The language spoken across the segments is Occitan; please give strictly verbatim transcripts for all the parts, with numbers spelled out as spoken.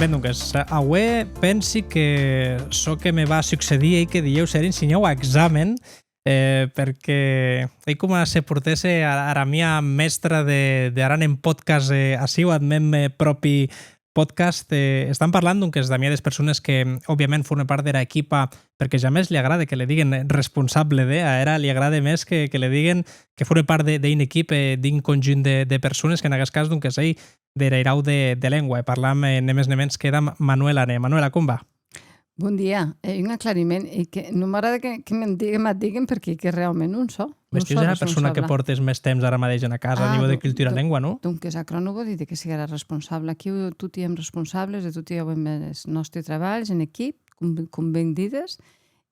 Ben, donques, aué pensi que çò que me va succedir ei que dilhèu seré un shinhau a examen, eh, perque ei coma se portèsse a-, ara mia mèstra de, de Aran en podcast, eh, aciu ath mèn, eh, pròpi podcast. Eh, estam parlant, donques, damb ua des persones que, òbviament, forme part dera equipa, perque jamès li agrade que le diguen, eh, responsable de, a era li agrade mès que, que le diguen que forme part de, d'un equip, eh, d'un conjunt de, de persones, que en aguest cas, donques, ei der Airau de, de Lengua, e parlam, eh, ne mès ne mens que damb Manuela Ne. Manuela, com va? Bon dia. E un aclariment, e que non m'agrada que, que me'n diguen, me'n diguen, perque que realment non sò. Mès tu ès era persona que pòrtes mès temps ara madeish ena casa a nivèu de cultura e lengua, non? Donques, aquerò non vò díder que sigue era responsabla. Aquiu toti èm responsables e toti auem es nòsti trabalhs en equip, com, com ben dides,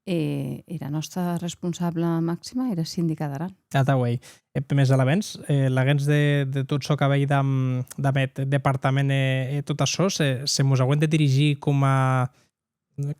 e era nòsta responsabla maxima, era sindica d'Aran. Atau ei. E mès alavetz, eh, laguens de, de tot çò qu'a veir damb, damb eth departament e, e tot açò, se, se mos auem de dirigir coma,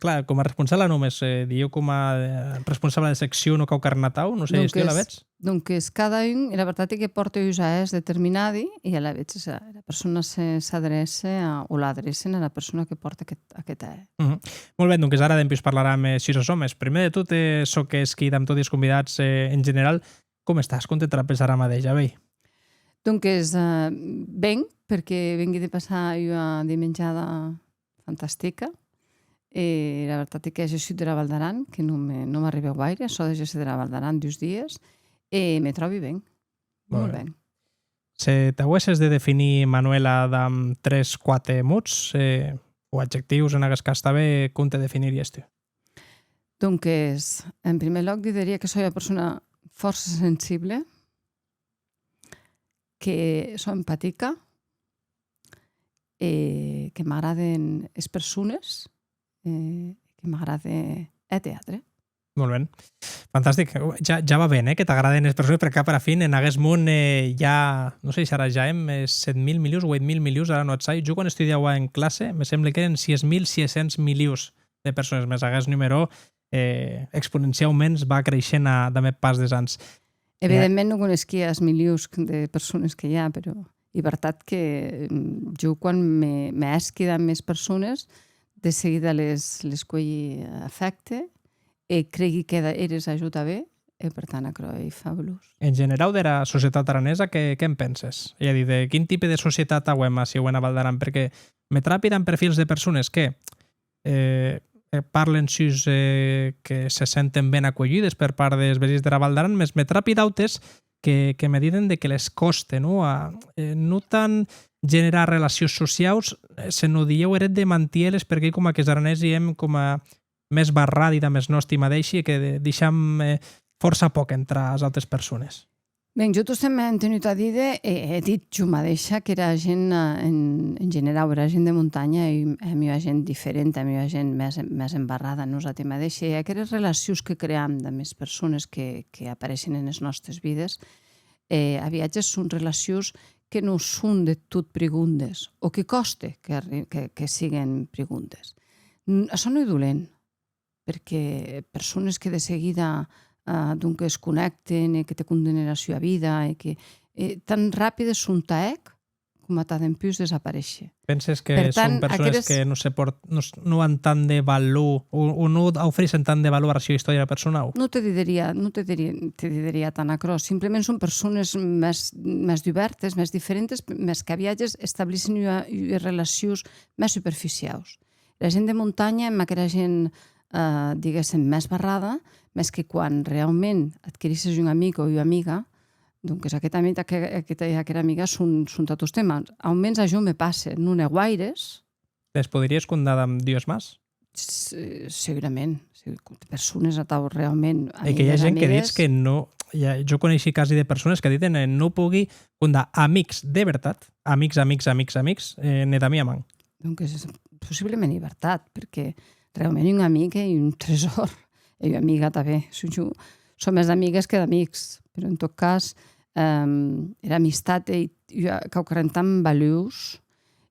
clar, coma responsabla non, mès, eh, dilhèu coma, eh, responsabla de seccion o quauquarren atau, non sei, donques, alavetz. Donques, cada un, era vertat ei que pòrte uns ahèrs determinadi, e alavetz era, era persona se, s'adrèce a, o l'adrecen ara persona que pòrte aqueth, aqueth ahèr. Mhm. Molt ben, donques ara dempús parlaram, eh, sus açò, mès prumèr de tot, eh, çò qu'ei esquí damb toti es convidats, eh, en general, com estàs? Com te trapes ara madeish, a veir? Donques, eh, ben, perque vengui de passar ua dimenjada fantastica, e era vertat ei que è gessut dera Val d'Aran, que non me, non m'arribe guaire, açò de gésser dera Val d'Aran dus dies, e me tròbi ben, molt ben. Se t'auesses de definir, Manuela, damb tres, quate mots, eh, o adjectius, en aguest cas tanben, com te definiries tu? Donques, en prumèr lòc, dideria que soi ua persona fòrça sensible, que sò empatica e que m'agraden es persones, eh, que m'agrade eth teatre. Molt ben. Fantastic. Ja, ja va ben, eh, que t'agraden es persones, perque cap ara fin, en aguest mon, eh, ja, non sei, sarà ja èm, eh, sèt mil milions o ueit mil milions, ara non ac sai. Jo quan estudiaua en classe, me semble qu'èren sies mil sies cents milions de persones, mès aguest numèro, eh, exponenciauments va creishent a, damb eth pas des ans. Evidentment, non conesqui as milions de persones que i a, però ei vertat que, mm, jo quan me, me hèsqui damb es persones, de seguida les, les cuelhi afècte e cregui que eres a jo tanben, e per tant aquerò ei fabulós. En generau, dera societat aranesa, qué, qué en penses? Ei a díder, de quin tipe de societat auem aciu ena Val d'Aran? Perque me trapi damb perfils de persones que, eh, eh, parlen sus, eh, que se senten ben acuelhudes per part des vesins dera Val d'Aran, mès me trapi d'autes que, que me diden de que les còste, non? A, eh, non tant generar relacions sociaus, eh, senon dilhèu eth hèt de mantier-les, perque ei coma qu'es aranesi èm coma mès barradi damb es nòsti madeishi e que de-, deisham, eh, fòrça pòc entrar as autes persones. Ben, jo tostemp m'è entenut a díder, e è dit jo madeisha, qu'era gent, eh, en, en generau, era gent de montanha, ei, èm ua gent diferenta, èm ua gent mès, mès embarrada en nosati madeishi, e aqueres relacions que cream damb es persones que, que apareishen enes nòstes vides, eh, a viatges son relacions que non son de tot prigondes, o que còste que arri-, que, que siguen prigondes. N-, açò non ei dolent, perque persones que de seguida, eh, donques, connècten e que te conten era sua vida e que, eh, tan rapides son tà eth coma tà dempús desaparéisher. Penses que son persones que non se pòrt-, non s-, non an tant de valor o, o non aufrissen tant de valor ara sua istòria personau? Non te dideria, non te diri-, te dideria tant aquerò. Simplement son persones mès, mès dubèrtes, mès diferentes, mès qu'a viatges establissen ua, ua relacions mès superficiaus. Era gent de montanha, èm aquera gent, eh, diguéssem, mès barrada, mès que quan reaument adquirisses un amic o ua amiga, donques, aqueth amic, aqueth, aqueth, aquera amiga son, son tà tostemp. Aumens a jo me passe, non è guaires. Les poderies condar damb dues mans? Se-, segurament. Se-, persones atau reaument amigues, amigues. E que i a gent que ditz que non, i a, jo coneishi casi de persones que diden, eh, non pogui condar amics de vertat, amics, amics, amics, amics, eh, ne damb ua man. Donques, possiblement ei vertat, perque reaument un amic ei un tresòr, e ua amiga tanben. Son jo, sò mès d'amigues que d'amics, però en tot cas, ehm, era amistat ei ua, quauquarren tan valuós.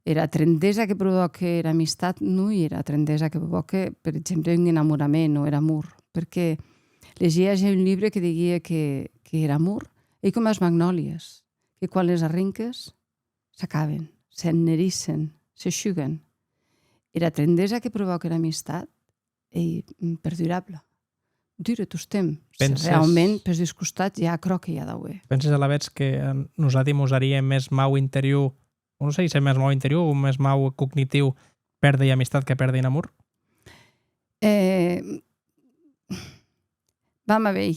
Era trendesa que provòque era amistat non ei era trendesa que provòque, per exemple, un enamorament o er amor, perque legia ja un libre que diguie que, que er amor ei coma es magnòlies, que quan les arrinques, s'acaben, s'ennerissen, se shuguen. Era trendesa que provòque era amistat ei, mm, perdurabla. Dure tostemp, se Penses realment pes dus costats i a aquerò que i a d'auer. Penses alavetz que, eh, nosati mos harie mès mau interior, o non sei se mès mau interior o mès mau cognitiu pèrder ua amistat que pèrder un amor? Eh, vam a veir.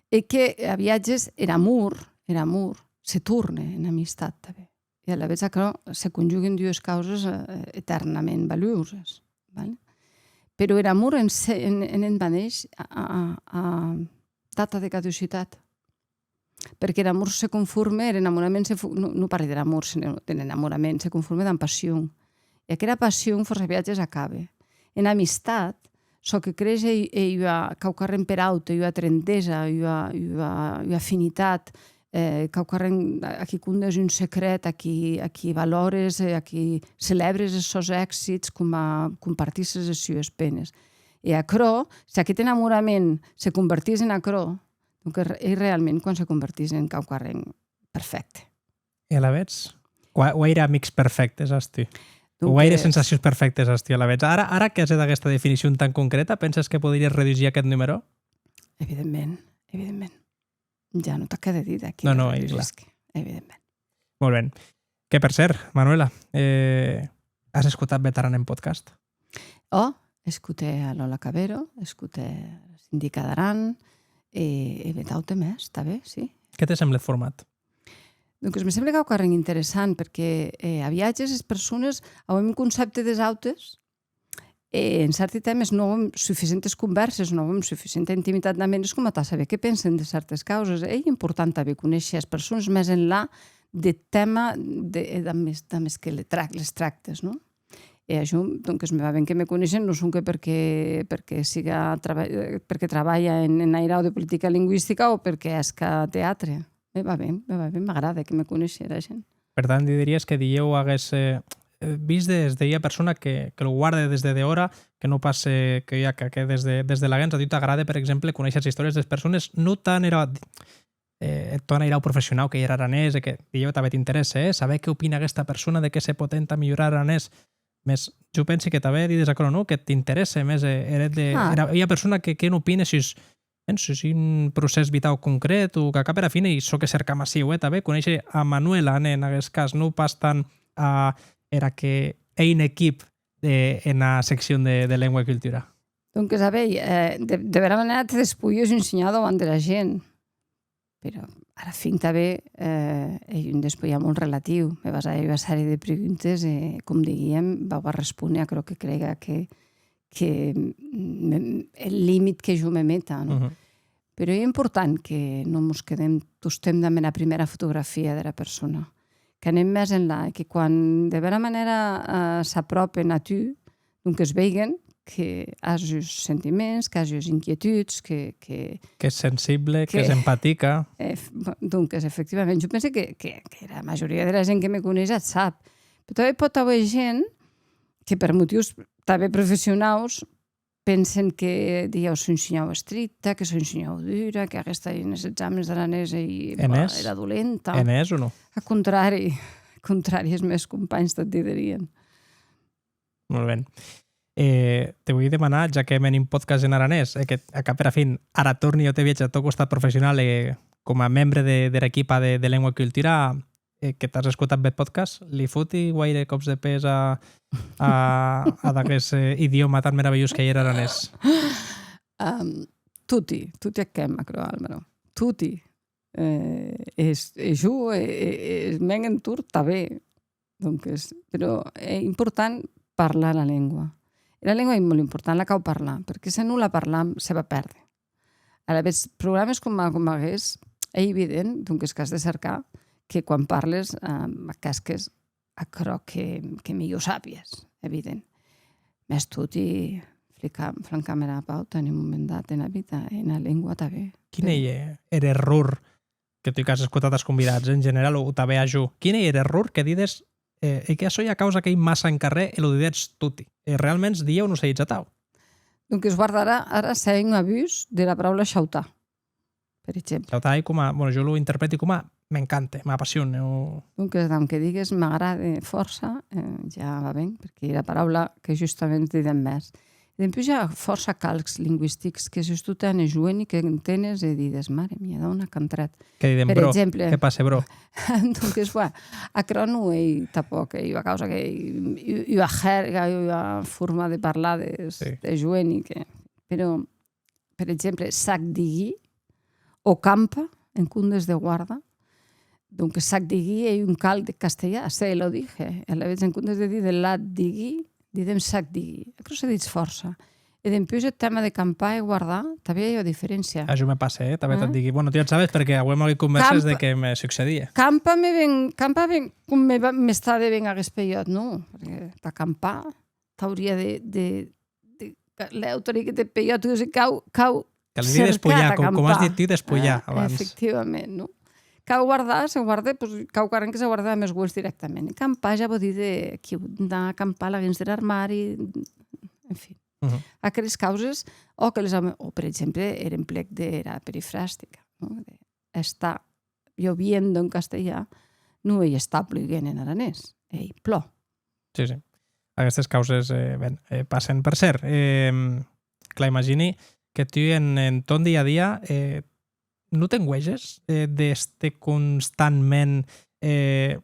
E que a viatges er amor, er amor se torne en amistat tanben. E alavetz aquerò se conjuguen dues causes, eh, eternament valuoses, vale? Però er amor en se, en, en eth madeish a, a, a, a data de caducitat. Perque er amor se conforme, er enamorament se fo-, non, non parli der amor, senon der enamorament, se conforme damb passion. E aquera passion fòrça viatges acabe. En amistat, çò que creis ei, ei ua quauquarren per aute, ua trendesa, ua, ua, ua afinitat, eh, quauquarren a, a qui condes un secret, a qui, a qui valores, eh, a qui celèbres es sòns èxits coma compartisses es sues penes. E aquerò, se aqueth enamorament se convertís en aquerò, donc, ei realment quan se convertís en quauquarren perfècte. E alavetz? Gua-, guaire amics perfèctes as tu? O guaire sensacions perfèctes as tu, alavetz? Ara, ara qu'as hèt aguesta definicion tan concreta, penses que poderies redusir aqueth numèro? Evidentment, evidentment. Ja non t'ac è de díder aquí. Non, non, ei clar. Evidentment. Molt ben. Que, per cert, Manuela, eh, as escotat bèth Aran en podcast? Ò, escotè a Lola Cavero, escotè a Sindica d'Aran e, e bèth aute mès, tanben, sí. Qué te semble eth format? Donques, me semble quauquarren interessant, perque, eh, a viatges es persones auem un concèpte des autes e en cèrti tèmes non auem suficientes convèrses, non auem suficienta intimitat damb enes coma tà saber qué pensen de cèrtes causes. Ei important tanben conéisher es persones mès enlà deth tèma de, damb es, damb es que le trac-, les tractes, non? E ajo, donques, me va ben que me coneishen, non sonque perque, perque siga traba-, eh, perque trabalha en, en airau de politica lingüistica o perque hèsca teatre. Me va ben, me va ben, m'agrade que me coneishe era gent. Per tant, dideries que dilhèu aguest, eh, eh, vist des de ua persona que, que lo guarde des de dehòra, que non pas, eh, que ua que, que des de, des de laguens. A tu t'agrade, per exemple, conéisher es istòries des persones, non tant era, eh, eth tòn airau professionau qu'ei er aranés e que dilhèu tanben t'interèsse, eh, saber qué opine aguesta persona de qué se pòt hèr entà milhorar er aranés. Mès jo pensi que tanben dides aquerò, non? Que t'interèsse mès, eh, er hèt de, ah, era, ua persona que, que n'opine sus, ben, sus un procès vitau concret o qu'ac a per a fin, ei çò que cercam aciu, eh, tanben, conéisher a Manuela, eh, en aguest cas, non pas tant a era que ei en equip de, ena seccion de, de lengua e cultura. Donques, a veir, eh, de, de bèra manèra te despulhes un shinhau dauant dera gent. Però ara fin tanben, eh, ei un despulhar molt relatiu. Me vas a hèr ua sèrie de preguntes e, com diguíem, vau a respóner aquerò que crèga que, que me, eth limit que jo me meta, non? Mhm. Però ei important que non mos quedem tostemp damb era prumèra fotografia dera persona. Qu'anem mès enlà, e que quan de bèra manèra, eh, s'apròpen a tu, donques veiguen que as uns sentiments, qu'as ues inquietuds, que, que, qu'ès sensible, que, qu'ès empatica. Ef-, bo-, donques, efectivament, jo pense que, que, que era majoria dera gent que me coneish ac sap. Però tanben pòt auer gent que per motius tanben professionaus pensen que, dilhèu, soi un shinhau estricta, que soi un shinhau dura, que aguesta en es examens d'aranés ei, en, bah, es, era dolenta. En es o non? Ath contrari, ath contrari, es mèns companhs t'ac diderien. Molt ben. Eh, te voi demanar, ja que hèm un podcast en aranés, e que, ath cap e ara fin, ara torni jo te viatge ath tòn costat professional e coma membre de, dera equipa de, de Lengua e Cultura, eh, que t'as escotat bèth podcast, li foti guaire còps de pès a, a, ad aguest, eh, idiòma tan meravilhós qu'ei er aranés? Am, toti, toti ac hèm, aquerò, Álvaro. Toti. Eh, es, e jo, e, e, e eth mèn entorn tanben. Donques, però ei important parlar la lengua. Era lengua ei molt important, la cau parlar, perque se non la parlam, se va pèrder. Alavetz, programes coma, coma aguest, ei evident, donques, qu'as de cercar que quan parles, eh, casques aquerò que, que milhor sàpies, evident. Mès toti, flica-, francam era pauta en un moment dat ena vita, ena lengua tanben. Quin ei, eh, er error que tu qu'as escotat as convidats en general, o tanben a jo, quin ei er error que dides, eh, ei que açò ei ua causa qu'ei massa en carrèr e lo didetz toti? E realments dilhèu non se ditz atau. Donques, guarda, ara, ara sèi un abús dera paraula shautar, per exemple. Shautar ei coma, bueno, jo lo interpreti coma m'encante, m'apassione. O... Donques, damb que digues m'agrade fòrça, eh, ja va ben, perque era paraula que justament didem mès. E dempús i a fòrça calcs lingüistics que sustot ene joeni que entenes e dides, mare mia, d'a on ac an trèt? Que diden, per bro, exemple, que passe, bro? Donques, voilà, aquerò non ei tanpòc, ei ua causa que ei ua, ua jèrga, ua forma de parlar de, sí, de joeni que, però, per exemple, sac diguí o campa en compdes de guarda. Donques, sac diguí ei un calc de castelhan, se lo dije. E alavetz, en compdes de díder la diguí, didem sac diguí. Aquerò se ditz fòrça. E dempús eth tèma de campar e guardar, tanben i a ua diferéncia. A jo me passe, eh? Tanben t'ac digui. Bueno, tu ja sabes, perque auem agut convèrses de que me succedie. Campa me ven, campa ven, com me va, m'estade ben aguest pelhòt, non? Perque tà campar, t'auria de, de, de, lèu t'auria que te pelhòt, o sigui, cau, cau... Que li di despulhar, com, com as dit tu, despulhar, eh, abans. Efectivament, non? Cau guardar, se guarde, pues, quauquarren que se guarde damb es uelhs dirèctament. Campar ja vò díder, aquiu, anar a campar laguens der armari, en fin. Aqueres causes, o que les am-, o, per exemple, er emplec dera perifrastica, non? De estar lloviendo en castelhan, non ei estar ploguent en aranés, ei plò. Sí, sí. Aguestes causes, eh, ben, eh, passen per ser. Eh, clar, imagini que tu en, en ton dia a dia, eh, non t'engueges, eh, d'èster constantment, eh,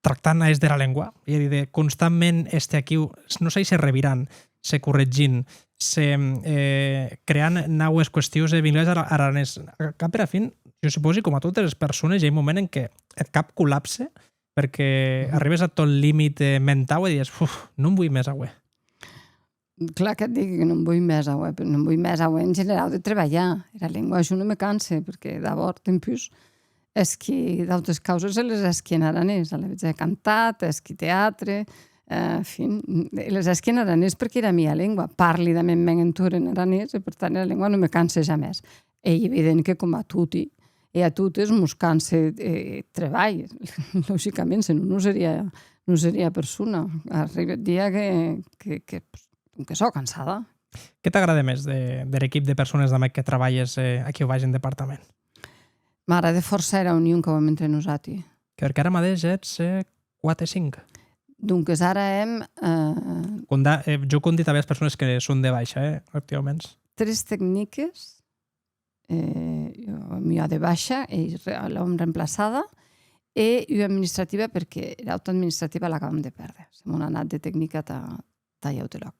tractant a hèr dera lengua, ei a díder, constantment èster aquiu, non sai se revirant, se corregint, se, eh, creant naues qüestions, eh, vinculades ar aranés. Ath cap e ara fin, jo supòsi, coma totes es persones, i a un moment en qué eth cap collapse, perque arribes ath tòn limit, eh, mentau e dides, uf, non voi mès auer. Clar que digui que non voi mès auer, però non voi mès auer en generau de trebalhar. Era lengua, jo non me canse, perque d'abòrd, dempús, hèsqui d'autes causes e les hèsqui en aranés. Alavetz è cantat, hèsqui teatre, eh, en fin, e les hèsqui en aranés perque era mia lengua. Parli damb eth mèn entorn en aranés e, per tant, era lengua non me canse jamès. Ei evident que, coma a toti e a totes, mos canse, eh, eth trebalh. Logicament, se non, non seria, non seria persona. Arribe eth dia que, que, que, que sò cansada. Qué t'agrade mès de, der equip de persones damb eth que trabalhes, eh, aquiu baix en departament? M'agrade fòrça era union qu'auem entre nosati. Que, perque ara madeish ètz, eh, quate, cinc? Donques, ara èm, eh, compda, eh, jo compdi tanben es persones que son de baisha, eh, actuauments. Tres tecniques, eh, ua de baisha, e re-, l'auem remplaçada, e ua administrativa, perque era auta administrativa l'acabam de pèrder. Se mo'n a anat de tecnica tà, tà un aute lòc.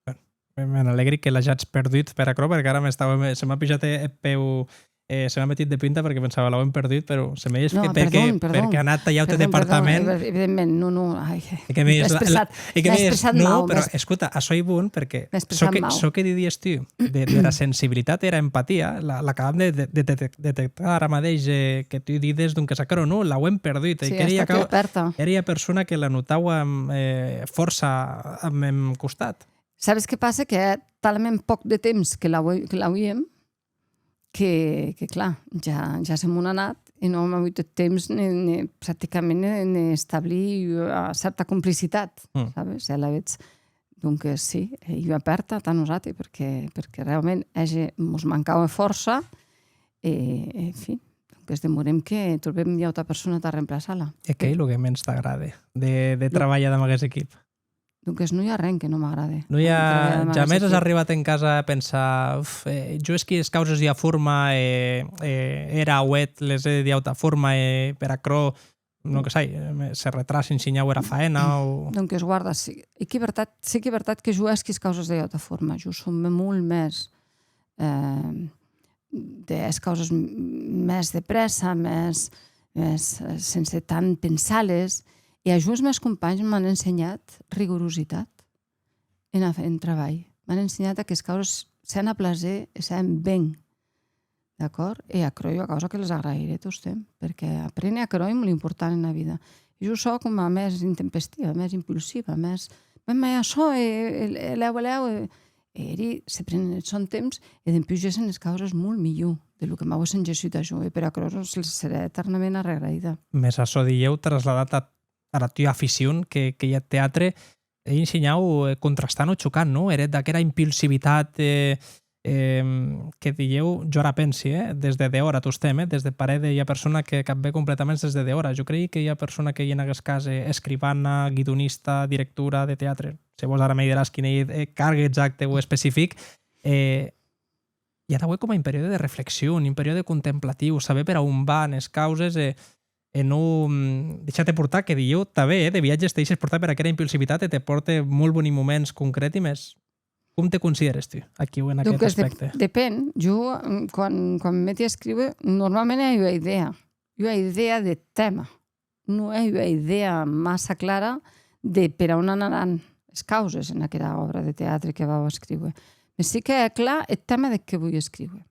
Ben, me, me n'alègri que l'ajatz perdut per aquerò, perque ara m'estaue, me, se m'a pujat eth, eth peu, eh, se m'a metit de punta, perque pensava, l'auem perdut, però se me dides que perque, perque a anat tà un aute departament. Evidentment, non, non, ai, m'è expressat, m'è expressat mau. E que me dides, la, la, e que me dides, non, però, escota, açò ei bon, perque çò que, çò que didies tu, de, dera sensibilitat e era empatia, la, l'acabam de, de, de, de detectar ara madeish, eh, que tu dides, donques, aquerò non, l'auem perdut. Sí, e qu'èri, aquò, ère ua persona que la notaua, eh, fòrça ath mèn costat. Sabes qué passe? Que hè talament pòc de temps que l'auie-, que l'auíem, que, que clar, ja, ja se mo'n a anat e non èm avut eth temps ne, ne, practicament ne, ne establir ua cèrta complicitat, sabes? E alavetz, donques, sí, ei ua pèrta tà nosati, perque, perque realment, hège, mos mancaue fòrça e, e, en fin, donques, demorem que trobem ua auta persona tà remplaçar-la. E qué ei lo que mens t'agrade de, de trabalhar damb aguest equip? Donques, non i a arren que non m'agrade. Non i a, jamès as arribat en casa a pensar, uf, eh, jo hèsqui es causes d'ua forma, e, e era auet les è d'ua auta forma, e per aquerò, non que sai, eh, se retracen, shinhau era faena, o... Donques, guarda, sí, ei que vertat, sí que vertat que jo hèsqui es causes d'ua auta forma. Jo som molt mès, eh, de hèr es causes m-, mès de prèssa, mès, mès, eh, sense tant pensar-les. E a jo es mèns companhs m'an ensenhat rigorositat en, en trabalh. M'an ensenhat a qu'es causes se hèn a plaser e se hèn ben. D'acòrd? E aquerò ei ua causa que les agraïrè tostemp, perque apréner aquerò ei molt important ena vida. E jo sò coma mès intempestiva, mès impulsiva, mès, mès, mès açò, e, e, e lèu, e lèu, e, e eri se prenen eth sòn temps, e dempús gessen es causes molt milhor de lo que m'auessen gessut a jo, e per aquerò se-, serè eternament arregraïda. Mès açò dilhèu trasladat a, ara tua aficion, que, qu'ei eth teatre, ei un shinhau, eh, contrastant o chocant, non? Er hèt d'aquera impulsivitat, eh, eh, que dilhèu, jo ara pensi, eh, des de dehòra tostemp, eh, des de paret de ua persona que, qu'ac ve completaments des de dehòra. Jo crei que ua persona qu'ei en aguest cas, eh, escrivana, guidonista, directora de teatre, se vòs ara me dideràs quin ei eth, eh, cargue exacte o especific, eh, i a d'auer coma un periòde de reflexion, un periòde contemplatiu, saber per a on van es causes e, e non, mm, deishar-te portar, que dilhèu tanben, eh, de viatges te deishes portar per aquera impulsivitat e te pòrte molt boni moments concreti, mès com te considères tu, aquiu, en aguest aspècte? Donques, dep-, depèn. Jo, mm, quan, quan me meti a escríuer, normalment ei ua idèa, ua idèa de tèma. Non ei ua idèa massa clara de per a on anaràn es causes en aquera òbra de teatre que vau a escríuer. Mès sí que hè clar eth tèma de qué voi escríuer.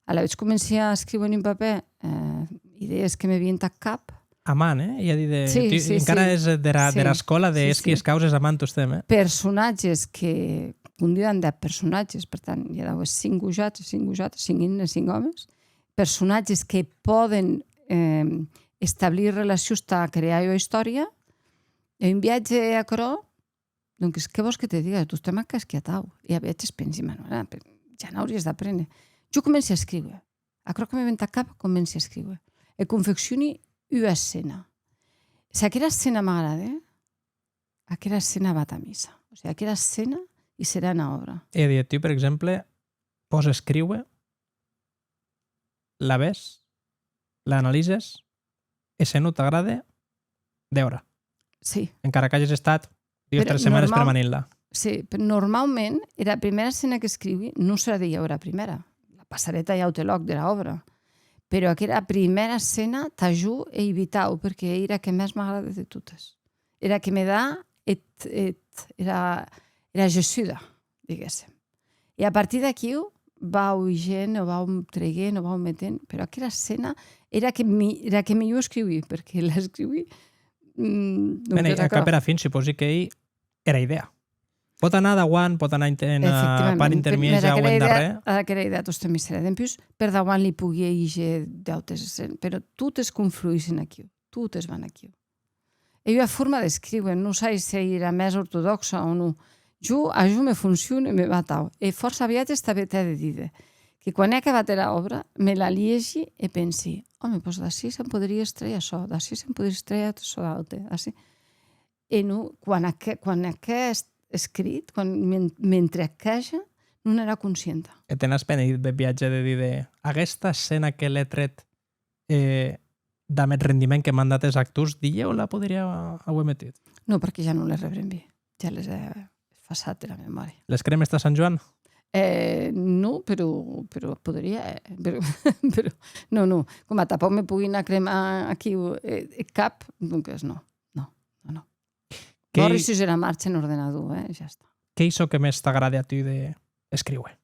Alavetz comenci a escríuer en un papèr, eh, idèes que me vien tath cap. A man, eh? I a díder, sí, tu, sí, encara sí, ès dera, sí, dera escòla de sí, esquí sí. Es causes a man tostemp, eh? Personatges que condudan de personatges, per tant, i a d'auer cinc gojats, cinc gojates, cinc hemnes, cinc òmes, personatges que pòden, eh, establir relacions tà crear ua istòria, e un viatge aquerò, donques, qué vòs que te diga? Tostemp ac hèsqui atau. E a viatges pensi, Manuela, pe-, ja n'auries d'apréner. Jo comenci a escríuer. Aquerò que me ven tath cap, comenci a escríuer. E confeccioni ua escena. Se aquera escena m'agrade, aquera escena va tà missa. O sigui, aquera escena i serà ena òbra. E a díder, tu, per exemple, pòs escríuer, la ves, l'analises, e se non t'agrade, dehòra. Sí. Encara qu'ages estat dues, tres setmanes premanent-la. Sí, però normaument, era prumèra escena qu'escriui non serà dilhèu era prumèra. La passarè tà un aute lòc dera òbra. Però aquera prumèra escena, tà jo, ei vitau, perque ei era que mès m'agrade de totes. Era que me da eth, eth, era, era gessuda, diguéssem. E a partir d'aquiu, vau higent, o vau treguent, o vau metent, però aquera escena, era que mi-, era que milhor escriui, perque l'escriui, mm, donques, ben, e, a cap era fin, suposi qu'ei era idèa. Pòt anar dauant, pòt anar ente-, ena part intermièja o en darrèr. Efectivament, mès aquera idèa, aquera idèa tostemp i serà. Dempús, per dauant li pogui híger d'autes escen-, però totes confluïssen aquiu, totes van aquiu. Ei ua forma d'escríuer, non sai s'ei era mès ortodòxa o non. Jo, a jo me foncione e me va atau. E fòrça viatges tanben t'è de díder que quan è acabat era òbra, me la liegi e pensi, òme, pues d'ací se'n poderie extrèir açò, d'ací se'n poderie extrèir açò d'aute, d'ací. E non, quan ac-, quan ac è escrit, quan men-, mentre ac hège, non èra conscienta. E te n'as penedit bèth viatge de díder, aguesta escena que l'è tret e damb eth rendiment que m'an dat es actors, dilhèu la poderia auer metut? Non, perque ja non les rebrembi. Ja les è effaçat dera memòria. Les crèmes tà Sant Joan? Eh, non, però, però poderia, eh, però, però, non, non. Coma tanpòc me pogui anar cremar aquiu, eh, eth cap, donques non, non, non, non. Qu'ei... Mòri sus era marcha en ordenador, eh, ja està. Qu'ei çò que mès t'agrade a tu de escríuer?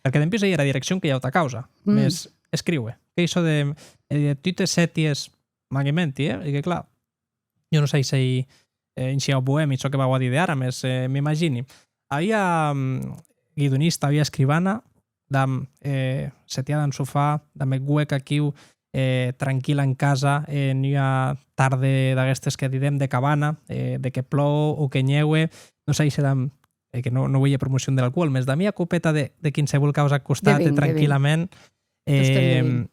Perque dempús ei era direccion qu'ei auta causa, mm, mès escríuer. Qu'ei çò de, eh, tu te sèties, m'ac inventi, eh? E que, clar, jo non sai s'ei, eh, un shinhau boèmi, çò que vau a díder ara, mès, eh, m'imagini. Auia, mm, guidonista, auia escrivana, damb, eh, setiada en sofà, damb eth huec aquiu, eh, tranquilla en casa, en ua tarde d'aguestes que didem de cabana, eh, de que plòu o que nhèue, non sai se damb, eh, que non, non voi hèr promocion der alcoòl, mès damb ua copeta de, de quinsevolh causa ath costat, de vin, de vin, e tranquillament, eh,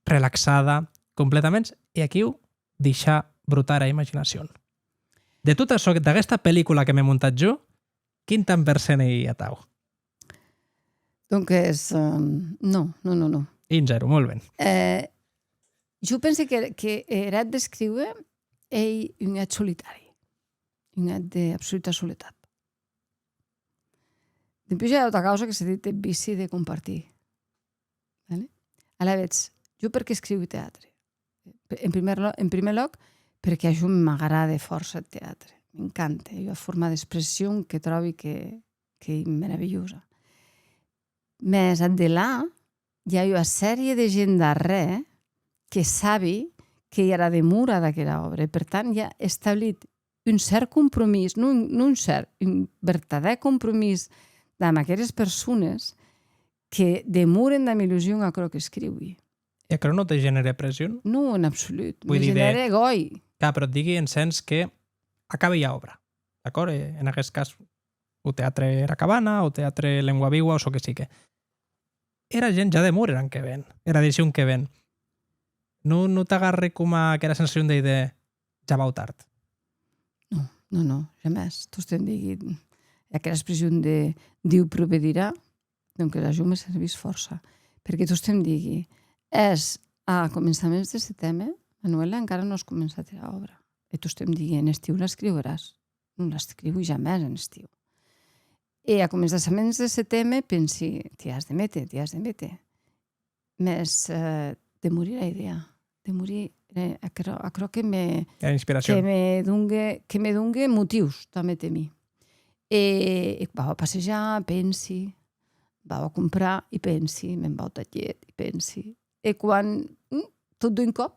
relaxada, completaments, e aquiu deishar brotar era imaginacion. De tot açò, d'aguesta pellicula que m'è montat jo, quin tant per cent ei atau? Donques, eh, non, non, non, non. Un zèro, molt ben. Eh, jo pensi que, que er hèt d'escríuer ei un hèt solitari, un hèt d'absoluta soletat. Dempús i a auta causa que se ditz eth vici de compartir. Vale? Alavetz, jo perqué escriui teatre? En prumèr lo-, en prumèr lòc, perque a jo m'agrade fòrça eth teatre. M'encante. Ei ua forma d'expression que tròbi que, qu'ei meravilhosa. Mès ath delà, i a ua sèrie de gent darrèr que sabi qu'ei ara demora d'aquera òbra. E, per tant, i a establit un cèrt compromís, non, non un cèrt, un vertadèr compromís damb aqueres persones que demoren damb illusion aquerò qu'escriui. E aquerò non te genère pression? Non, en absolut. Me genère gòi. Clar, però digui en sens que acabe ua òbra, d'acòrd? E en aguest cas, o Teatre Era Cabana, o Teatre Lengua Viua, o çò que sigue. Era gent ja demora er an que ven, era edicion que ven. Non, non t'agarre coma aquera sensacion de, de ja vau tard? Non, non, non, jamès. Tostemp digui, aquera expression de Diu provedirà, donques a jo me servís fòrça. Perque tostemp digui, es a començaments de seteme, Manuela, encara non as començat era òbra. E tostemp digui, en estiu l'escriuràs. Non l'escriui jamès en estiu. E a començaments de seteme pensi, t'i as de méter, t'i as de méter. Mès, eh, demori era idèa. Demori, eh, aquerò, aquerò que me, Era inspiracion. Que me dongue, que me dongue motius tà méter-m'i. E, e vau a passejar, pensi, vau a comprar e pensi, me'n vau tath lhet e pensi. E quan, mm, tot d'un còp,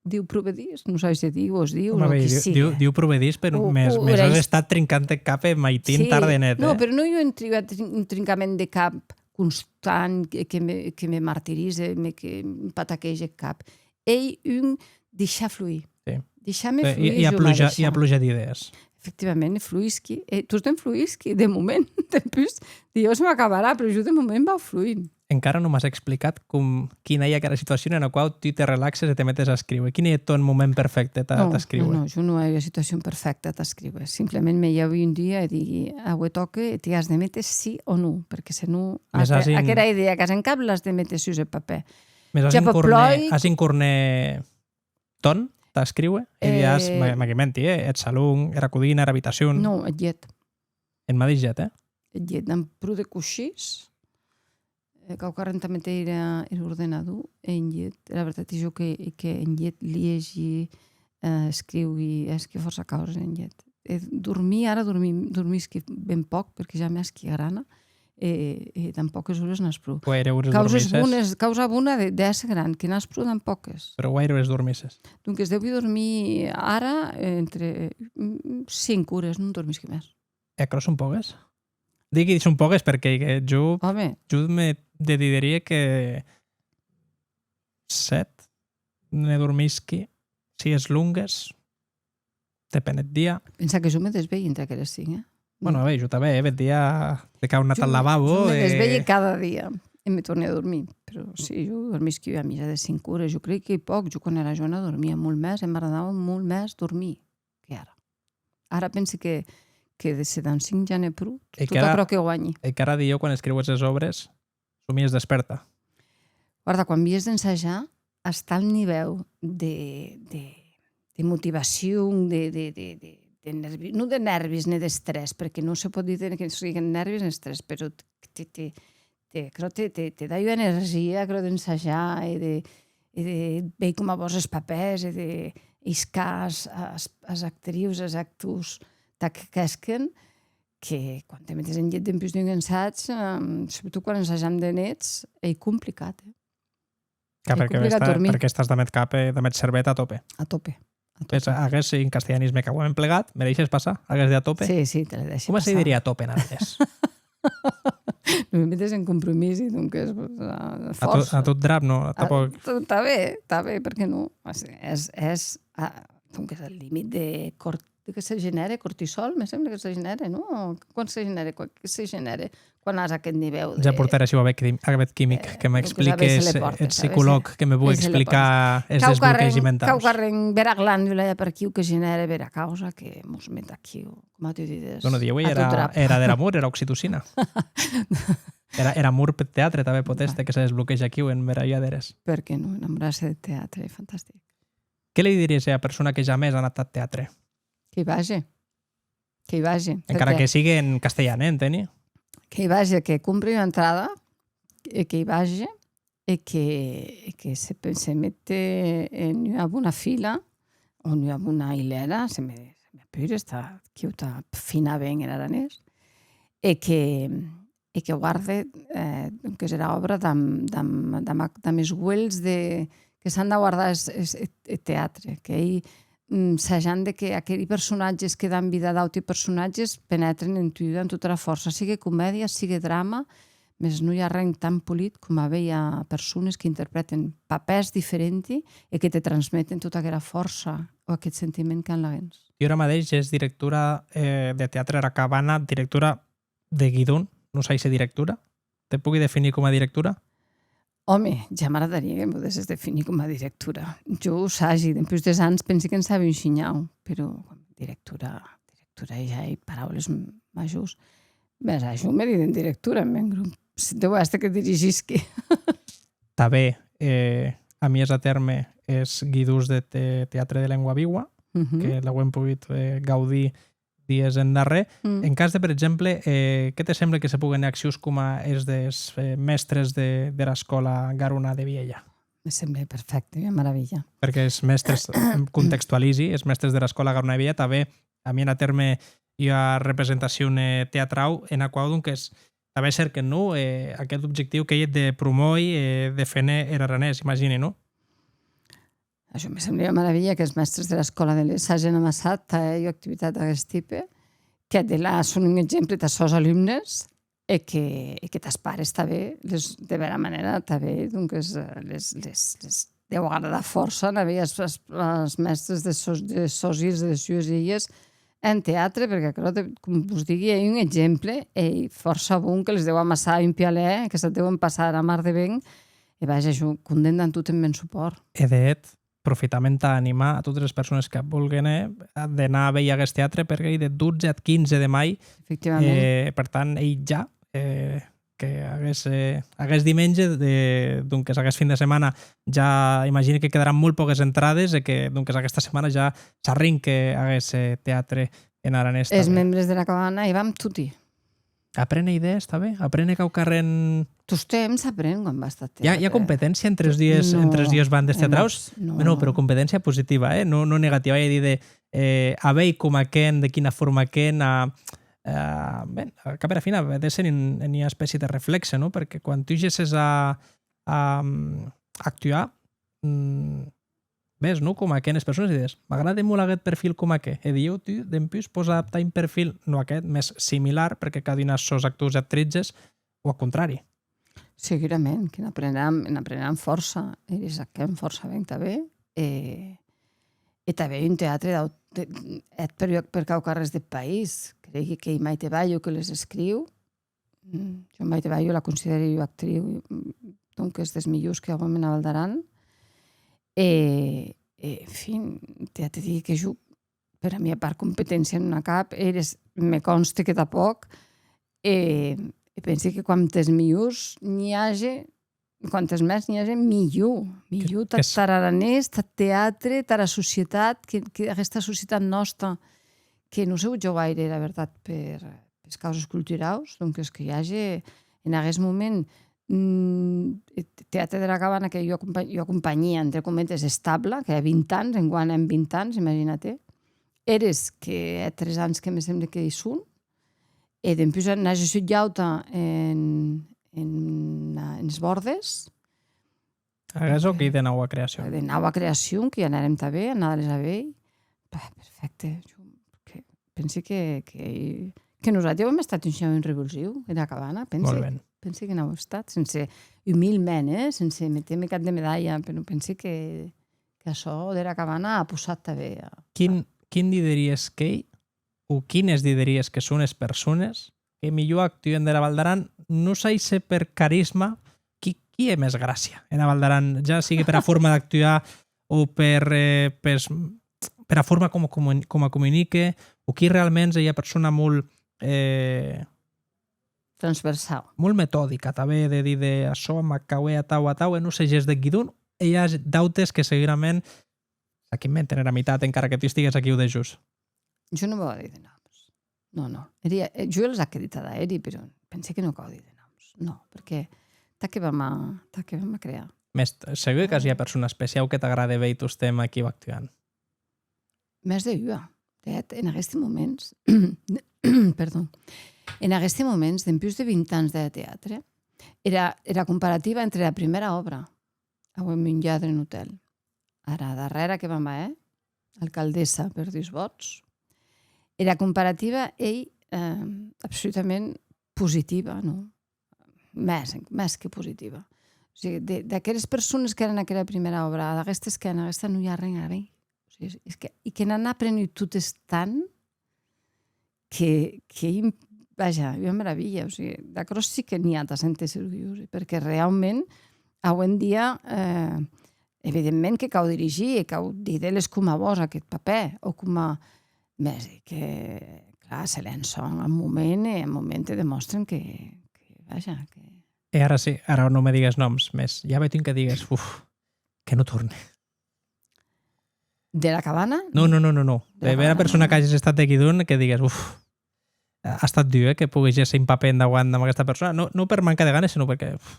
Diu provedís, non sai se Diu, os dius, Home, o bé, qui Diu, sigue. Diu, Diu provedís, però O, mès, o mès era has his- estat trincant eth cap e maitin, Sí. Tarde e net, Non, eh? Però non ei un tri-, un trincament de cap constant que, que me, que me martirize, me, que me pataquege eth cap. Ei un deishar fluir. Sí. Deishar-me Eh, fluir, i, i a jo la pluja, i a deishar. Pluja d'idèes. Efectivament, fluisqui. E tostemp fluisqui, de moment. Dempús, Diu se m'acabarà, però jo de moment vau fluint. Encara non m'as explicat com, quina ei aquera situacion ena quau tu te relaxes e te metes a escríuer. Quin ei eth tòn moment perfècte tà, Non, tà escríuer? Non, non, jo non ei ua situacion perfècta tà escríuer. Simplement me lhèvi un dia e digui, aué tòque, e t'i as de méter sí o non, perque se non, Mès aqu-, as in- aquera idèa qu'as en cap l'as de méter sus eth papèr. Mès as Ja un pòt cornèr, plòi- as un cornèr tòn tà escríuer? E dias, Eh, me, me menti, eh? Eth salon, era codina, era abitacion? Non, eth lhet. En madeish lhet, eh? Eth lhet, damb pro de coishins, eh, quauquarren tà méter era, er ordenador, e en lhet, era vertat ei jo que, que en lhet liegi, eh, escriui, hèsqui fòrça causes en lhet. E dormir, ara dormi-, dormisqui ben pòc, perque ja me hèsqui grana, e, e damb pòques ores n'as pro. Guaire ores Causes dormisses? Bones, causa bona de, d'èsser gran, que n'as pro damb pòques. Però guaire ores dormisses? Donques, deuvi dormir ara, eh, entre, mm, cinc ores, non dormisqui mès. E aquerò son pògues? Digui son pògues perque, eh, jo, Òme. Jo me decidirie que sèt ne dormisqui, sies longues, depen eth dia. Pensa que jo me desvelhi entre aqueres cinc, eh? Bueno, a veir, jo tanben, eh, bèth dia de cau anar Jo, ath lavabo, jo me eh, desvelhi cada dia e me torni a dormir. Però sí, jo dormisqui ua mitja de cinc ores. Jo crei qu'ei pòc. Jo quan èra jòna dormia molt mès e m'agradava molt mès dormir que ara. Ara pensi que, que de se damb cinc ja n'è pro, E tot que ara, aquerò que guanhi. E que ara dilhèu, quan escriues es òbres, somies despèrta? Guarda, quan vies d'ensajar, as tal nivèu de, de, de motivacion, de, de, de, de, de nèrvi-, non de nèrvis ne d'estrès, perque non se pòt díder que siguen nèrvis ne estrès, però te, te, te, te, aquerò te, te, te dai ua energia, aquerò d'ensajar e de, e de veir coma vòs es papèrs e de iscar as, as, as actrius, as actors tà que qu'hèsquen, que quan te metes en lhet dempús d'un ensaig, eh, subretot quan ensajam de nets, ei complicat, eh? Clar, Ei perque complicat estàs, dormir. Perque estàs damb eth cap, eh, damb eth cervèth a tope. A tope, a Ves, tope. Aguest un castelhanisme qu'auem emplegat, me dèishes passar, aguest de a tope? Sí, sí, te le dèishi passar. Coma se diderie a tope en aranés? Non me metes en compromís, e donques, pues, a, a A tot, fòrça. A tot drap, non? A, tanpòc. Tanben, tanben, perqué non? Es, es, es, a, donques, al limit de cort-, de que se genère cortisòl, me sembla que se genère, non? Quan se genère, quan, que se genère quan as aqueth nivèu de... Ja portarè aciu a bèth quim-, a bèth quimic, eh, que m'explique eth psicològ, que me voi explicar es desbloquegi mentaus. Quauquarren bèra glandula ja per aquiu que genère bèra causa que mos met aquiu, coma tu dides, a tot drap. Era der amor, era oxitocina. Era, er amor peth teatre tanben pòt èster que se desbloquege aquiu en bèra ua d'eres. Perqué non? Enamorar-se de teatre, fantastic. Qué li dideries a ua persona que jamès a anat ath teatre? Que i vage. Que i vage. Encara que sigue en castelhan, eh, enteni? Que i vage, que compre ua entrada, e que i vage, e que, e que se, se mete en ua bona fila, o en ua bona hilèra, se me, se me apures, tà, aquiu tà afinar ben er aranés, e que, e que guarde, eh, donques, era òbra damb, damb, damb, damb es uelhs de, que s'an de guardar es, es, eth, eth teatre, qu'ei, mm, sajant de que aqueri personatges que dan vida d'auti personatges penètren en tu damb tota era fòrça, sigue comèdia, sigue drama, Mès non i a arren tan polit coma véir a persones qu'interprèten papèrs diferenti e que te transmeten tota aquera fòrça o aqueth sentiment qu'an laguens. Tu ara madeish ès directora, eh, de Teatre Ara Cabana, directora de guidon, non sai se directora. Te pogui definir coma directora? Òme, ja m'agradarie que me podesses definir coma directora. Jo o sagi, dempús des ans pensi que'n sabi un shinhau, però directora, directora ja ei paraules m-, majors. Mès a jo me diden directora en mèn grop. Deu èster que dirigisqui. Tanben, eh, amiés a tèrme es guidons de te-, Teatre de Lengua Viua, Mhm. que l'auem pogut, eh, gaudir dies endarrèr. Mm. En cas de, per exemple, eh, qué te semble que se poguen hèr accions coma es des, eh, mèstres de, dera escòla Garona de Vielha? Me semble perfècte, ua maravilha. Perque es mèstres, contextualizi, es mèstres dera escòla Garona de Vielha tanben amien a tèrme ua representacion, eh, teatrau ena quau, donques, tanben cèrquen, non? Eh, aqueth objectiu qu'ei eth de promòir e deféner er aranés, imagini, non? Açò me semble ua maravilha qu'es mèstres dera escòla de Les agen amassat tà hèr ua activitat d'aguest tipe, que delà son un exemple tàs sòns alumnes e que, e que tàs pares tanben, les, de bèra manèra, tanben, donques, eh, les, les, les deu agradar fòrça, n'aver es, es, es mèstres de sòns, de sòns hilhs e de sues hilhes en teatre, perque aquerò, de, com vos digui, ei un exemple, ei fòrça bon que les deu amassar un pialèr, que s'ac deuen passar era mar de ben, e vaja, jo condemna en tot eth mèn supòrt. E de hèt, profitam entà animar a totes es persones que volguen, eh, d'anar a veir aguest teatre, perque ei de dotze ath quinze de mai. Efectivament. Eh, per tant, ei ja, eh, que aguest, eh, aguest dimenge, de, donques, aguest fin de setmana, ja imagini que quedaràn molt pòques entrades e que, donques, aguesta setmana ja s'arrinque aguest, eh, teatre en aranés. Es tanben. Membres dera cabana i vam toti. Aprene idèes, tanben? Aprene quauquarren? Tostemp s'apren quan vas tà teatre. I a, i a competéncia entre es dues, no, entre es dues bandes teatraus? No, no, però competéncia positiva, eh? No, no negativa, ei a díder, eh, a veir coma qu'èn, de quina forma qu'èn, a, a, ben, a cap era fin, a vèder-se en, en ua espècie de reflèxe, non? Perque quan tu gesses a, a, mm, actuar, mm, ves, non? Coma aquenes persones, dides, m'agrade molt aguest perfil coma aqueth. E dilhèu tu, dempús, pòs adaptar un perfil, non aqueth, mès similar, perque cadun a sòns actors e actritzes, o ath contrari. Segurament, que n'apreneram, n'apreneram fòrça, eris ac hèn fòrça ben tanben, e, e tanben un teatre d'aut-, de, hèt per, per quauquarrés deth país. Creigui qu'ei Maite Bayo que les escriu, Mm, jo Maite Bayo la considèri ua actriu, mm, donques, des milhors que auem ena Val d'Aran. E, e, en fin, ja te digui que jo, pera mia part, competéncia non ac ap, eres, me cònste que tanpòc, e, e pensi que quantes milhors n'i age, quantes mès n'i age, milhor, milhor, que, tà, que s- tar aranés, tath teatre, tara societat, que, que aguesta societat nòsta, que non se votge guaire, era vertat, per, pes causes culturaus, donques que i age en aguest moment, mm, eth Teatre dera Cabana, qu'ei ua compa-, ua companhia, entre cometes, establa, que a vint ans, enguan hèn vint ans, imagina-te. Eres que hè tres ans que me semble que i son, e dempús n'age sut ua auta en, en, enes Bòrdes, Aguest òc ei de naua creacion. De naua creacion, que i anèrem tanben, anada-les a veir. Bah, perfècte. Jo que pensi que, que, que nosati auem estat un shinhau un revulsiu, era Cabana, pensi. Molt ben. Pensi que n'auem estat, sense, umilment, eh? Sense méter-me cap de medalha, però pensi que, que açò dera Cabana a possat tanben a... Quin, quin dideries qu'ei o quines dideries que son es persones que milhor actuen dera Val d'Aran? Non sai se per carisma, qui, qui hè mès gràcia ena Val d'Aran, ja sigue pera forma d'actuar o per, eh, pes, pera forma coma comun-, coma comunique, o qui realments ei ua persona molt, eh, transversau, molt metodica, tanben, de díder, açò m'ac cau hèr atau, atau, e non se gés deth guidon, e i a d'autes que segurament s'ac inventen era mitat, encara que tu estigues aquiu dejós. Jo non vau a díder nòms. Non, non. Eri, eh, jo les ac è dit ad eri, però pensi que non cau díder nòms. Non, perque tà qué vam a, tà qué vam a crear? Mès segur qu'as ua persona especiau que t'agrade veir tostemp aquiu actuant. Mès de ua. De hèt, en aguesti moments, perdon, en aguesti moments, dempús de vint ans de teatre, era, era comparativa entre era prumèra òbra, Auem un lladre en otèl. Ara darrèra que vam a hèr, alcaldessa per dus vòts. Era comparativa ei, eh, absolutament positiva, non? mès, mès que positiva. O sigui, de, d'aqueres persones qu'èren aquera prumèra obra, ad aguestes qu'èn aguesta, non i a arren a veir. O sigui, es, es que, e que n'an aprenut totes tant que, que, vaja, ua meravilha. O sigui, d'aquerò sí que n'i a tà sénter-se orgulhosi, perque reaument, aué en dia, eh, evidentment que cau dirigir e cau díder-les coma vòs aqueth papèr, o coma, mès que, clar, se lancen un moment e un moment te demòstren que, que, vaja, que... E ara sí, ara non me digues nòms, mès i a bèth un que digues, uf, que non torne. De la cabana? No, no, no, no, no. De la cabana, no. De bèra persona qu'ages estat de Guidon que digues, uf, a estat dur, eh, que pogues gésser un papèr endauant damb aguesta persona. No, no per manca de ganes, senon perque, uf,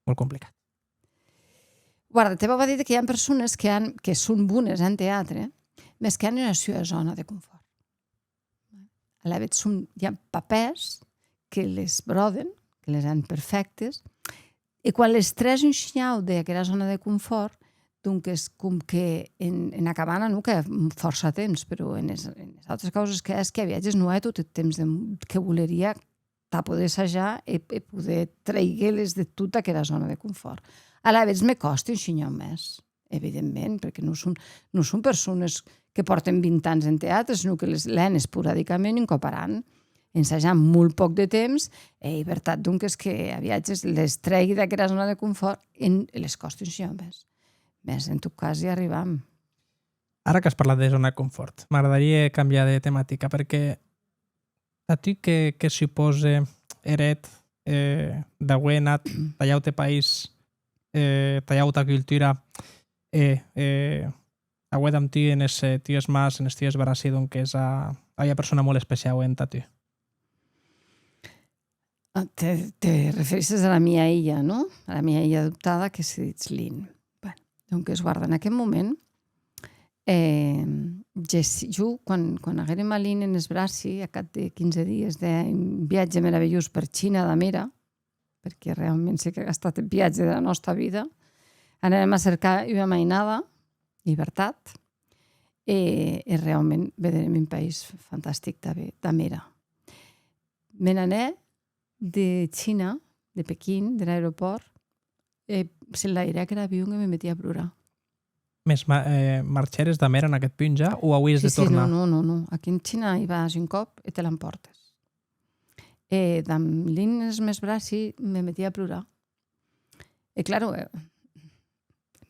molt complicat. Guarda, te vau a díder que i a persones que an, que son bones en teatre, mès que an ua sua zòna de confòrt. Alavetz son, i a papèrs que les bròden, que les hèn perfèctes, e quan les tres un shinhau d'aquera zòna de confòrt, donques, com que en, ena cabana non qu'è fòrça temps, però enes, enes autres causes que hèsqui a viatges non è tot eth temps de, que voleria tà poder sajar e, e poder treiguer-les de tota aquera zòna de confòrt. Alavetz me còste un shinhau mès, evidentment, perque non son, non son persones que pòrten vint ans en teatre, senon que les, l'èn esporadicament un còp ar an, ensajant molt pòc de temps, e ei vertat, donques, que a viatges les trèigui d'aquera zòna de confòrt e les còste un shinhau mès. Mès, en tot cas, i arribam. Ara qu'as parlat de zòna de confòrt, m'agradarie cambiar de tematica, perque a tu qué, qué supòse er hèt, eh, d'auer anat tà aute país, eh, tà auta cultura, e, eh, auer damb tu enes, eh, tues mans, enes tues braci, donques, a, a ua persona molt especiau entà tu? Ah, te, te referisses ara mia hilha, non? Ara mia hilha adoptada, que se ditz Lynn. Bueno, donques, guarda, en aqueth moment, eh, gessic, jo, quan, quan aguérem a Lynn enes braci, a cap de quinze dies d'un viatge meravilhós per China damb era, perque reaument se qu'ac a estat eth viatge dera nòsta vida, anèrem a cercar ua mainada, ei vertat, e, e reaument vederem un país fantastic tanben damb era. Me n'anè de China, de Pequín, der aeropòrt, e s'enlairè aquer avion e me metí a plorar. Mès ma-, eh, marchères damb era en aqueth punt ja, o auies de tornar? Sí, sí, non, non, non, non. Aquí en China i vas un còp e te l'empòrtes. E damb Lynn enes mès braci me metí a plorar. E claro, eh,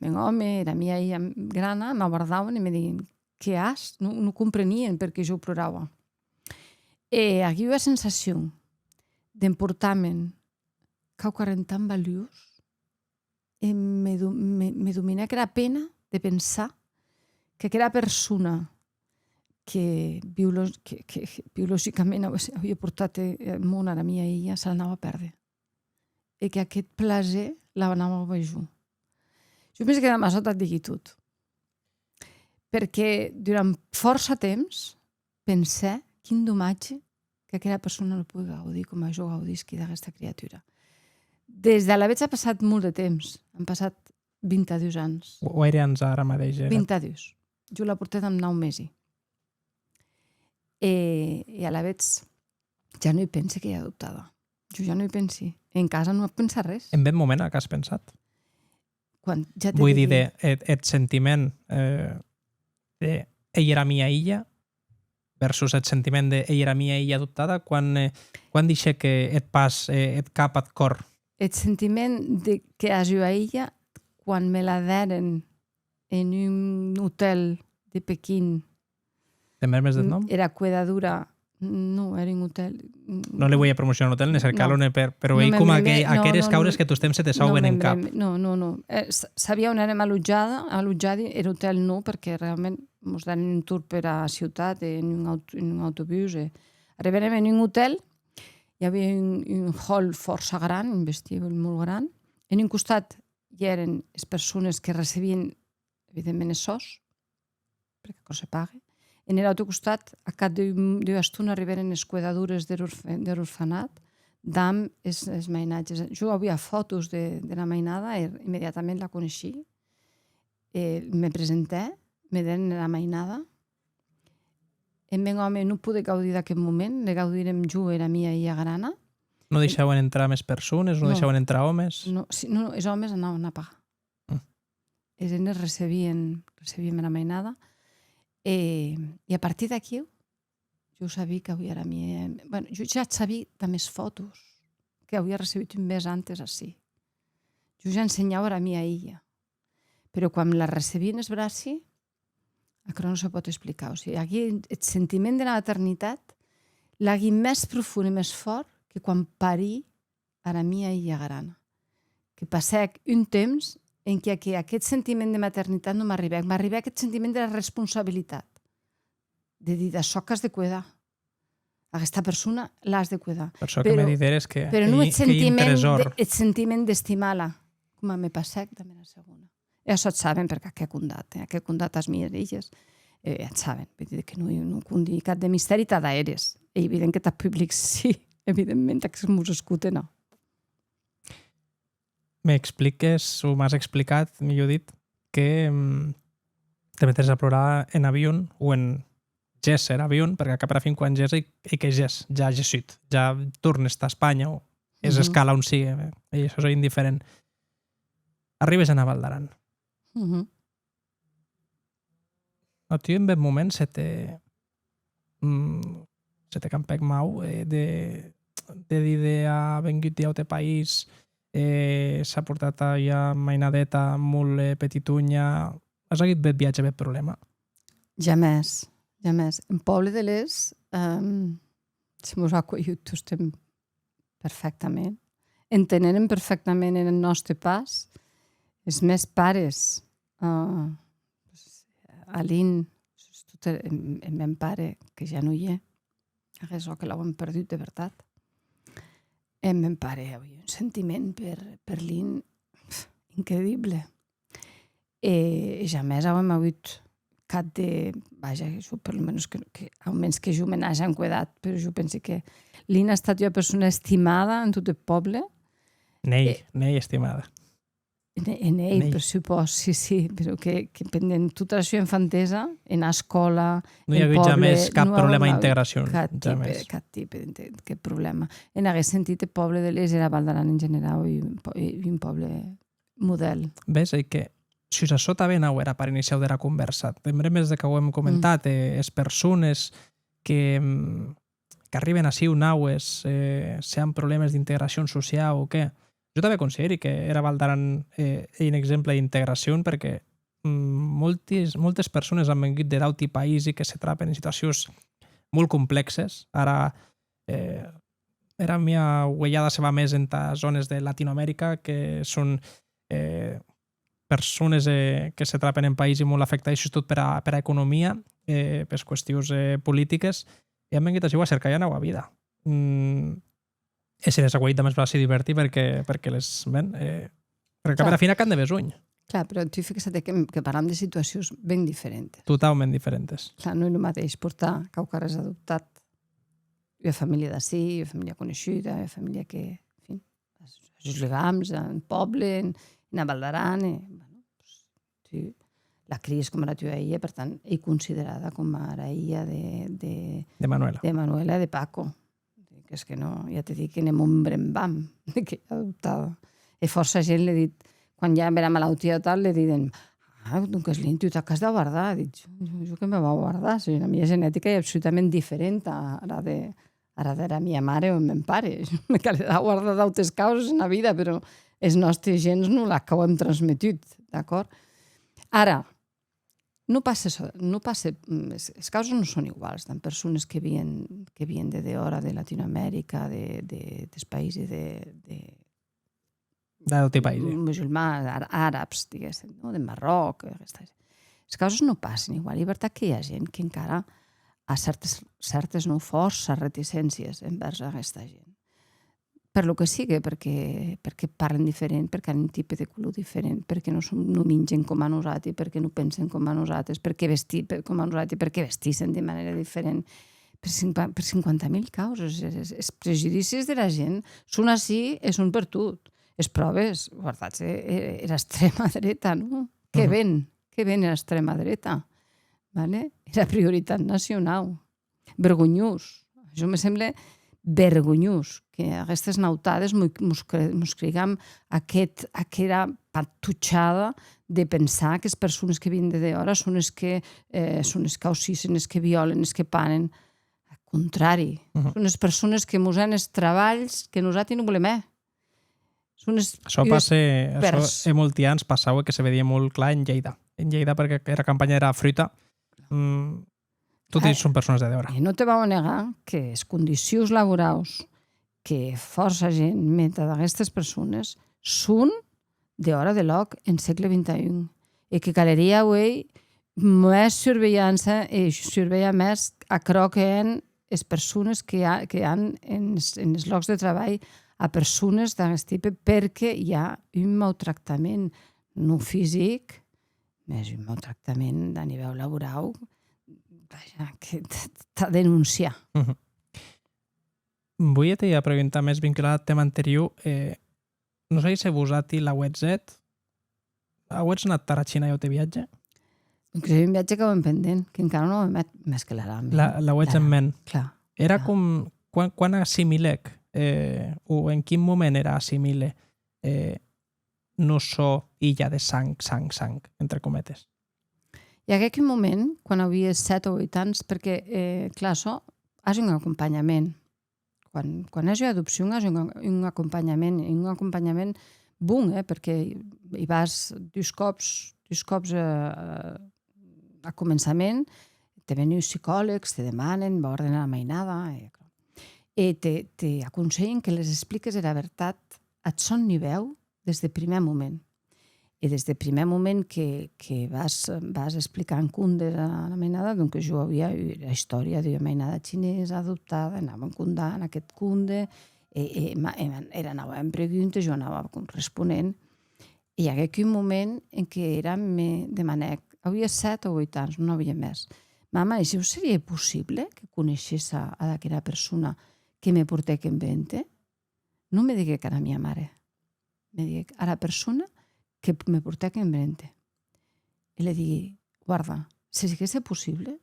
mèn òme, era mia hilha grana, m'aguardauen e me diguien: «Qué as?» Non, non comprenien perqué jo ploraua. E aguí ua sensacion d'emportar-me'n quauquarren tan valuós, e me do-, me, me dominèc era pena de pensar qu'aquera persona que biolo-, que, que biologicament auie, auie portat, eh, ath mon ara mia hilha, se l'anaua a pèrder. E qu'aqueth plaser l'anaua auer jo. Jo pensi que damb açò t'ac digui tot. Perque durant fòrça temps pensè: quin domatge qu'aquera persona non pogue gaudir coma jo gaudisqui d'aguesta criatura. Des d'alavetz a passat molt de temps, an passat vint-e-dus ans. Guaire ans ara madeish, era? Vint-e-dus. Jo la portè damb nau mesi. E, e alavetz, ja non i pensi qu'ei adoptada. Jo ja non i pensi. En casa non ac pensi arrés. En bèth moment ac as pensat? Quan, ja te... Voi díder, eth, eth sentiment, eh, de ei era mia hilha versus eth sentiment de ei era mia hilha adoptada, quan, eh, quan deishèc, eh, eth pas, eh, eth cap ath còr? Eth sentiment de que as ua hilha, quan me la dèren en un otèl de Pequín. Te'n brembes deth nòm? Era cuedadora, non, ère un otèl. Non le voi a promocionar un otèl, ne cercar-lo, ne per, però ei coma aqueres causes que tostemp se te sauven en cap. Non, non, non. Eh, s-, sabia on èrem alotjada, alotjadi, er otèl non, perque reaument mos dèren un tour pera ciutat en un aut-, en un autobús. E arribèrem en un otèl, i auie un, un hall fòrça gran, un vestíbul molt gran. En un costat i èren es persones que recebien, evidentment, es sòs, perque aquò se pague. En er aute costat, a cap d'un, d'ua estona, arribèren es cuedadores der orfe-, der orfanat, damb es, es mainatges. Jo auia fòtos de, dera mainada e immediatament la coneishí. E me presentè, me dèren era mainada. Eth mèn òme non podec gaudir d'aqueth moment, le gaudirem jo e era mia hilha grana. Non deishauen entrar mès persones, non deishauen entrar òmes? Non, si, non, es òmes anauen a pagar. Mm. Es hemnes recebien, recebien era mainada. E, e a partir d'aquiu, jo sabí qu'auia era mia, bueno, jo ja sabí damb es fòtos qu'auia recebut un mes antes ací. Jo ja ensenhaua era mia hilha. Però quan la recebí enes braci, aquerò non se pòt explicar. O sigui, aquí eth sentiment dera maternitat l'agui mès profund e mès fòrt que quan parí ara mia hilha grana. Que passèc un temps en quia que aqueth sentiment de maternitat non m'arribèc. M'arribèc eth sentiment dera responsabilitat. De díder, açò qu'as de cuedar. Aguesta persona l'as de cuedar. Per çò que me didères que... Però non eth sentiment, eth sentiment d'estimar-la, coma me passèc damb era segona. E açò ac saben, perque ac è condat, eh? Ac è condat as mies hilhes. E ac saben, vull dir que non, non condi cap de mistèri tad eres. E evident que tad public sí, evidentment, tà que mos escoten, non. M'expliques, o m'as explicat, milhor dit, que, mm, te metes a plorar en avion o en gésser avion, perque cap ara fin quan gésser ei, ei que gés, ja gessut, ja tornes tà Espanha o es escala on sigue, eh, e açò ei indiferent. Arribes ena Val d'Aran. Mhm. A tu en bèth moment se te, mm, se te campèc mau, eh, de, de díder a vengut d'un aute país, eh, s'a portat ua mainadeta molt, eh, petitonha. As agut bèth viatge, bèth problèma? Jamès, jamès. En pòble de Les, ehm, se mos a acuelhut tostemp perfèctament. Enteneren perfèctament eth nòste pas. Es mèns pares, eh, Alin, sustot eth, eth mèn pare, que ja non i é, aguest òc que l'auem perdut de vertat. Eth mèn pare auie un sentiment per, per Lin, pf, incredible. E, e jamès auem auut cap de, vaja, jo, per lo menos que, que, aumens que jo me n'aja encuedat, però jo pensi que Lina a estat ua persona estimada en tot eth pòble. N'ei, n'ei estimada. E n'ei, e n'ei, per supòst, sí, sí, però que, que pendent tota era sua enfantesa, ena escòla, en pòble... Non i a agut jamès cap problèma d'integracion, cap tipe, jamès. Cap tipe de, de problèma. En aguest sentit, eth pòble de Les, era Val d'Aran en generau, ei un pò-, ei un pòble modèl. Ves, ei que sus açò tanben auem era part iniciau dera convèrsa. Demorem mès de qu'auem comentat, eh, es persones que, mm, qu'arriben aciu naues, eh, se an problèmes d'integracion sociau o qué. Jo tanben consideri que era Val d'Aran, eh, ei un exemple d'integracion perque, mm, moltis, moltes persones an vengut de d'auti païsi que se trapen en situacions molt complèxes. Ara, eh, era mia uelhada se va mès entà zònes de Latinoamerica, que son, eh, persones, eh, que se trapen en païsi molt afectadi, sustot pera, pera economia, eh, pes qüestions, eh, politiques, e an vengut aciu a cercar ua naua vida. Mm, e se les a acuelhit damb es braci duberti perque, perque les, ben, eh, perque cap ara fin ac an de besonh. Clar, però tu fixa't que, que parlam de situacions ben diferentes. Totaument diferentes. Clar, non ei lo madeish portar quauquarrés adoptat, ua familha d'ací, ua familha coneishuda, ua familha que, en fin, as, as legams en pòble, en, ena Val d'Aran, e, bueno, pues, tu la cries coma era tua hilha, per tant, ei considerada coma era hilha de, de, de Manuela. De Manuela, de Paco. Qu'es que non, ja te dic que ne mo'n brembam, de qu'ei adoptada. E fòrça gent le dit, quan i a bèra malautia o tal, le diden: «Ah, donques, Lin, tu t'ac as d'aubardar.» Ditz: «Jo, jo, jo que me vau aubardar, se era mia genetica ei absolutament diferenta ara de, ara dera mia mare o eth mèn pare. Me calerà aubardar d'autes causes ena vida, però es nòsti gens non l'ac auem transmetut», d'acòrd? Ara, non passe çò, non passe, mm, es, es causes non son iguals, damb persones que vien, que vien de dehòra, de Latinoamerica, de, de, des païsi de, de... D'auti païsi. Musulmans, ar-, arabs, diguéssem, non? De Marròc, aguesta gent. Es causes non passen igual. Ei vertat que i a gent qu'encara a cèrtes, cèrtes, non, fòrça reticéncies envèrs aguesta gent. Per lo que sigue, perque, perque parlen diferent, perque an un tipe de color diferent, perque non son, non mingen coma nosati, perque non pensen coma nosates, perque vesti-, per, coma nosati, perque vestissen de manèra diferent. Per cinqua-, per cinquanta mil causes. Es, es, es prejudicis dera gent son ací e son pertot. Es pròves, guardatz, eh, eh, era extrèma dreta, non? Que ven, que ven era extrèma dreta, vale? Era prioritat nacionau. Vergonhós. Jo me semble vergonhós que aguestes nautades mo-, mos cre-, mos creigam aqueth, aquera patotjada de pensar qu'es persones que vien de dehòra son es que, eh, son es qu'aucissen, es que viòlen, es que panen. Al contrari, son es persones que mos hèn es trabalhs que nosati non volem hèr. Son es... Açò passe, açò hè molti ans passaue que se vedie molt clar en Lleida. En Lleida, perque era campanha era fruta, mm, toti son persones de dehòra. E non te vau a negar que es condicions laboraus que fòrça gent met ad aguestes persones son dehòra de lòc en sègle vint-e-un, e que calerie auer mès survelhança e survelhar mès aquerò que hèn es persones que a, que an en es, en es lòcs de trabalh a persones d'aguest tipe, perque i a un mautractament non fisic, mès un mautractament a nivèu laborau, vaja, que t-, tà denonciar. Volia te preguntar mès vinculat ath tèma anterior, eh, non sai se vosati l'auetz hèt, auetz anat tara China jo te viatge? Donques, ei un viatge qu'auem pendent, qu'encara non auem hèt, mès que l'aram. La, l'auetz en ment. Clar. Era com, quan, quan assimilèc, eh, o en quin moment era assimile, eh, non sò hilha de sang, sang, sang, entre cometes? I aguec un moment, quan auie sèt o ueit ans, perque, eh, clar, açò, as un acompanhament. Quan, quan as ua adopcion, as un, un acompanhament, un acompanhament bon, eh, perque i vas dus còps, dus còps, eh, a començament, te ven uns psicòlegs, te demanen, va ordenar la mainada, e aquò. E te, te aconselhen que les expliques era vertat ath sòn nivèu des de prumèr moment. E des de prumèr moment que, que vas, vas explicant condes a la mainada, donques jo auia era istòria d'ua mainada chinesa adoptada, anavan condant aqueth conde, e, e, ma-, e era anaua hènt preguntes, jo anaua com responent. E i aguec un moment en que era me demanèc, auia sèt o ueit ans, non auia mès: «Mama, e jo serie possible que coneishessa ad aquera persona que me portèc en vente?» Non me diguec ara mia mare, me diguec ara persona que me portèc en vente. E le digui: «Guarda, se siguesse possible,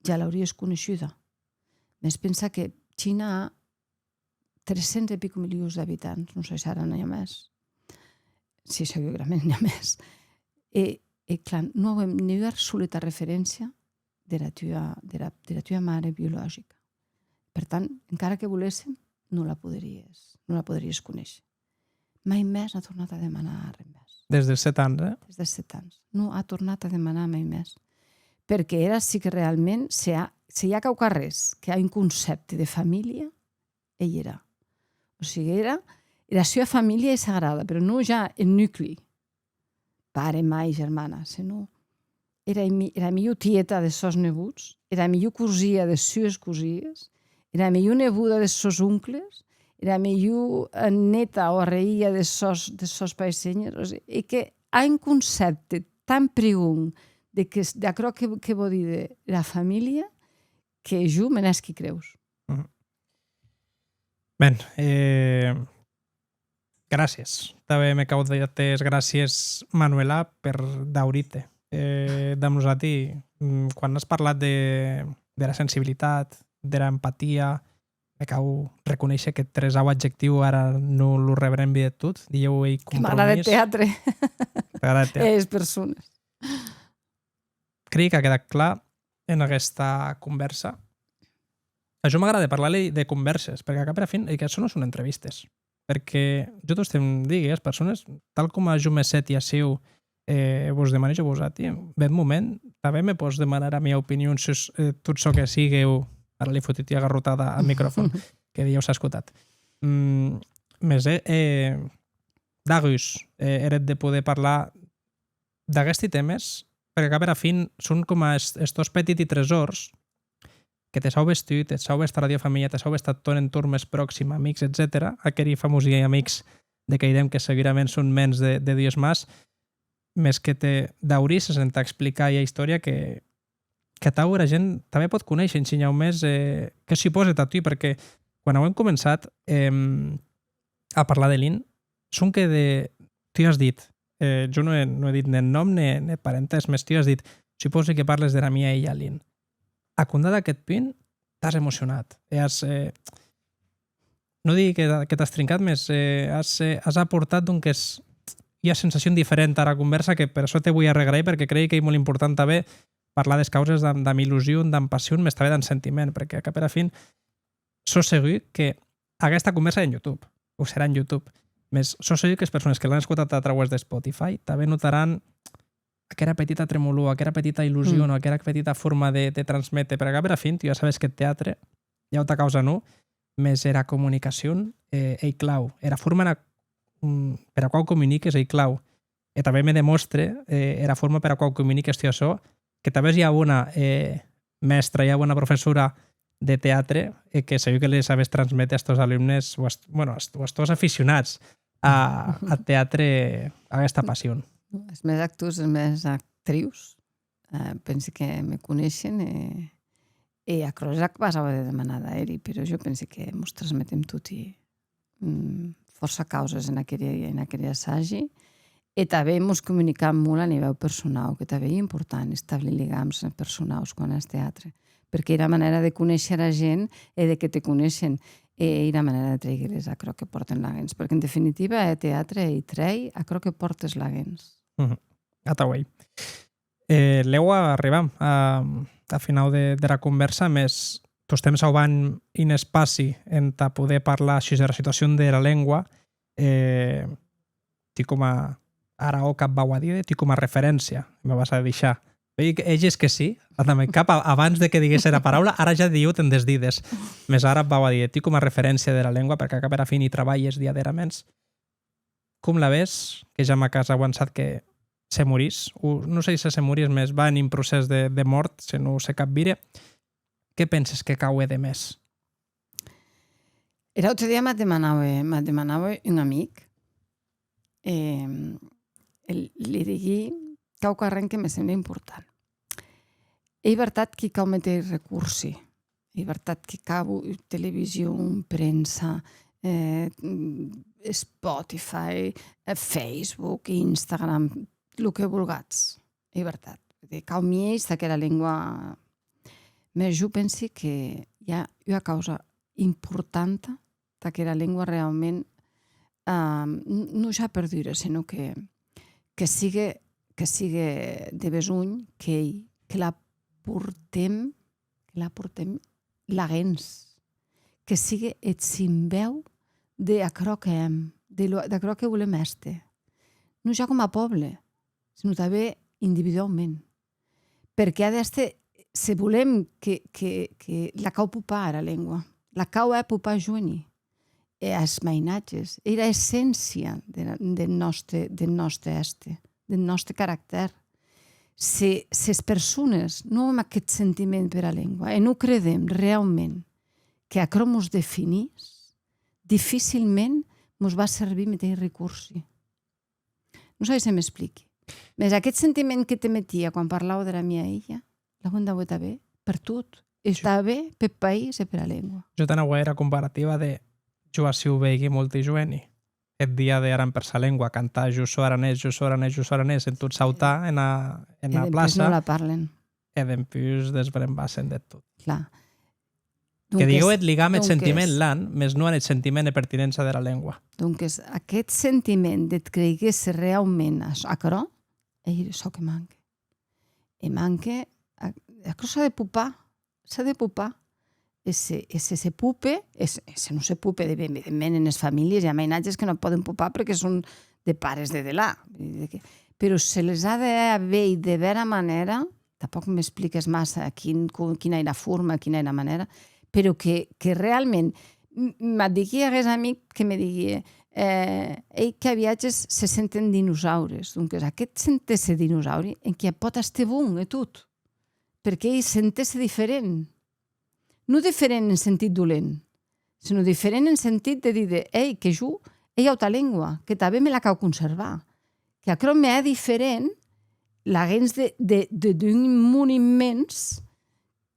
ja l'auries coneishuda. Mès pensa que China a tres cents e pico milions d'abitants, non sai s'ara n'i a mès. Si, segurament n'i a mès. E, e clar, non auem ne ua soleta referéncia dera tua, dera, dera tua mare biologica. Per tant, encara que voléssem, non la poderies, non la poderies conéisher.» Mai mès n'a tornat a demanar arren mès. Des dels sèt ans, eh? Des dels sèt ans. Non a tornat a demanar mai mès. Perque era sí que realment, se a, se i a quauquarrés que a un concèpte de familha, ei era. O sigui, era, era sua familha ei sagrada, però non ja en nucli, pare, mair, germana, senon era mi-, era milhor tieta des sòns nebots, era milhor cosia des sues cosies, era milhor neboda des sòns oncles, era milhor, eh, neta o arrehilha des sòns, des sòns pairsenhers, o sigui, e que a un concèpte tan prigon de que, d'aquerò que, que vò díder era familha, que jo me n'èsqui creus. Mhm. Ben, eh, gràcies. Tanben me cau dar-te es gràcies, Manuela, per daurir-te, eh, damb nosati. Mm, quan as parlat de, dera sensibilitat, dera empatia, me cau reconéisher qu'eth tresau adjectiu ara non lo rebrembi deth tot, dilhèu ei compromís. Que m'agrade eth teatre. T'agrade eth teatre. E es persones. Crei qu'a quedat clar en aguesta convèrsa. A jo m'agrade parlar-li de convèrses, perque, a cap era fin, ei que açò non son entrevistes. Perque jo tostemp digui as persones, tal coma jo me sèti aciu, eh, vos demani jo vosati, bèth moment, tanben me pòs demanar era mia opinion sus, eh, tot çò que sigue, o ara li foti ua garrotada ath micròfon, que dilhèu s'a escotat. Mm, mès, eh, eh, dà gust, eh, er hèt de poder parlar d'aguesti tèmes, perque, a cap era fin, son coma es, es tòs petiti tresòrs que te sauves tu, te sauves tara tua familha, te sauves tath tòn entorn mès pròxim, amics, etcetèra, aqueri famosi amics de qu'ei hèr, que segurament son mens de, de dues mans, mès que te daurisses entà explicar ua istòria que, qu'atau era gent tanben pòt conéisher un shinhau mès, eh, qué supòse tà tu, perque quan auem començat, em, a parlar de Lynn, sonque de, tu as dit, eh, jo non è, non è dit ne eth nòm ne, ne eth parentèsc, mès tu as dit, supòsi que parles dera mia hilha Lynn. A compdar d'aqueth punt, t'as emocionat. E as, eh, Non digui que, que t'as trincat, mès, eh, as, eh, as aportat, donques, ua sensacion diferenta ara convèrsa, que per açò te voi arregraïr, perque crei qu'ei molt important tanben parlar des causes damb, damb illusion, damb passion, mès tanben damb sentiment, perque, a cap era fin, sò segur que aguesta convèrsa en YouTube, o serà en YouTube, mès sò segur qu'es persones que l'an escotat a trauès de Spotify tanben notaràn aquera petita tremolor, aquera petita illusion, mm, o aquera petita forma de, de transméter, perque a cap era fin, tu ja sabes qu'eth teatre, i a auta causa non, mès era comunicacion, eh, ei clau. Era forma ena, mm, pera quau comuniques ei clau. E tanben me demòstre, eh, era forma pera quau comuniques tu açò, que tanben i a bona, eh, mèstra, i a bona professora de teatre, e que segur que les sabes transméter as tòs alumnes, o as, bueno, as, o as tòs aficionats a, ath teatre, aguesta passion. Es mèns actors, es mèns actrius, eh, pensi que me coneishen e, e aquerò ac vau a auer de demanar a eri, però jo pensi que mos transmetem toti, mm, fòrça causes en aqueri, en aqueri assagi, e tanben mos comunicam molt a nivèu personau, que tanben ei important establir ligams personaus quan hès teatre, perque ei era manèra de conéisher era gent e de que te coneishen, e ei era manèra de treiguer-les aquerò que pòrten laguens, perque en definitiva eth teatre ei trèir aquerò que pòrtes laguens. Mhm. Atau ei. Eh, lèu arribam a, a finau de, dera convèrsa, mès tostemp sauvant un espaci entà poder parlar sus era situacion dera lengua, eh, tu coma, ara òc ac vau a díder, tu coma referéncia, me vas a deishar. Ei que, ei ges que sí, damb eth cap, a-, abans de que diguesse era paraula, ara ja dilhèu te'n desdides. Mès ara ac vau a díder, tu coma referéncia dera lengua, perque a cap era fin i trabalhes diadèraments. Com la ves, que ja m'ac as auançat que se morís, o non sei se se morís, mès va en un procès de, de mòrt, se non se capvire. Qué penses que cau hèr de mès? Er aute dia m'ac demanaue, m'ac demanaue un amic, e, e li digui quauquarren que me semble important. Ei vertat que cau méter recorsi. Ei vertat que cau television, premsa, eh, Spotify, eh, Facebook, Instagram, lo que volgatz. Ei vertat. Cau mieis tà qu'era lengua... Mès jo pensi que i a ua causa importanta tà qu'era lengua reaument, eh, n-, non ja perdure, senon que, que sigue, que sigue de besonh, qu'ei, que la portem, que la portem laguens, que sigue eth simbèu d'aquerò que èm, de lo, d'aquerò que volem èster. Non ja coma pòble, senon tanben individuaument. Perque a d'èster, se volem que, que, que la cau popar era lengua, la cau hèr popar joeni, e as mainatges, era esséncia de, de nòste, de nòste èster, de nòste caractèr. Se, se es persones non èm aqueth sentiment pera lengua e non credem reaument que aquerò mos definís, dificilment mos va servir méter recorsi. Non sai se m'expliqui. Mès aqueth sentiment que te metia quan parlaua dera mia hilha, l'auem d'auer tanben per tot, e tanben peth país e pera lengua. Jo t'anaua era comparativa de jo aciu veigui molti joeni eth dia de Aran per sa Lengua cantar "Jo sò aranés, jo sò aranés, jo sò aranés" en tot sautar ena, ena plaça. E dempús non la parlen. E dempús desbrembassen de tot. Clar. Que digueu eth ligam, eth sentiment l'an, mès non eth sentiment e pertinéncia dera lengua. Donques, aqueth sentiment de creiguer-se reaument a, aquerò, ei çò que manque. E manque, a-, aquerò s'a de popar, s'a de popar. E se, e se se pope, e se, e se non se pope, de ben, evidentment, enes familhes i a mainatges que non pòden popar perque son de pares de delà. Vull dir que, però se les a de hèr veir de bèra manèra, tanpòc m'expliques massa quin, co-, quina ei era forma, quina ei era manèra, però que, que realment, m-, m'ac diguie aguest amic que me diguie, eh, ei qu'a viatges se senten dinosaures. Donques, aqueth senter-se dinosauri, enquia pòt èster bon e tot, perque ei senter-se diferent. Non diferent en sentit dolent, senon diferent en sentit de díder, ei, que jo, ei auta lengua, que tanben me la cau conservar. Que aquerò me hè diferent laguens de, de, de, d'un mon immens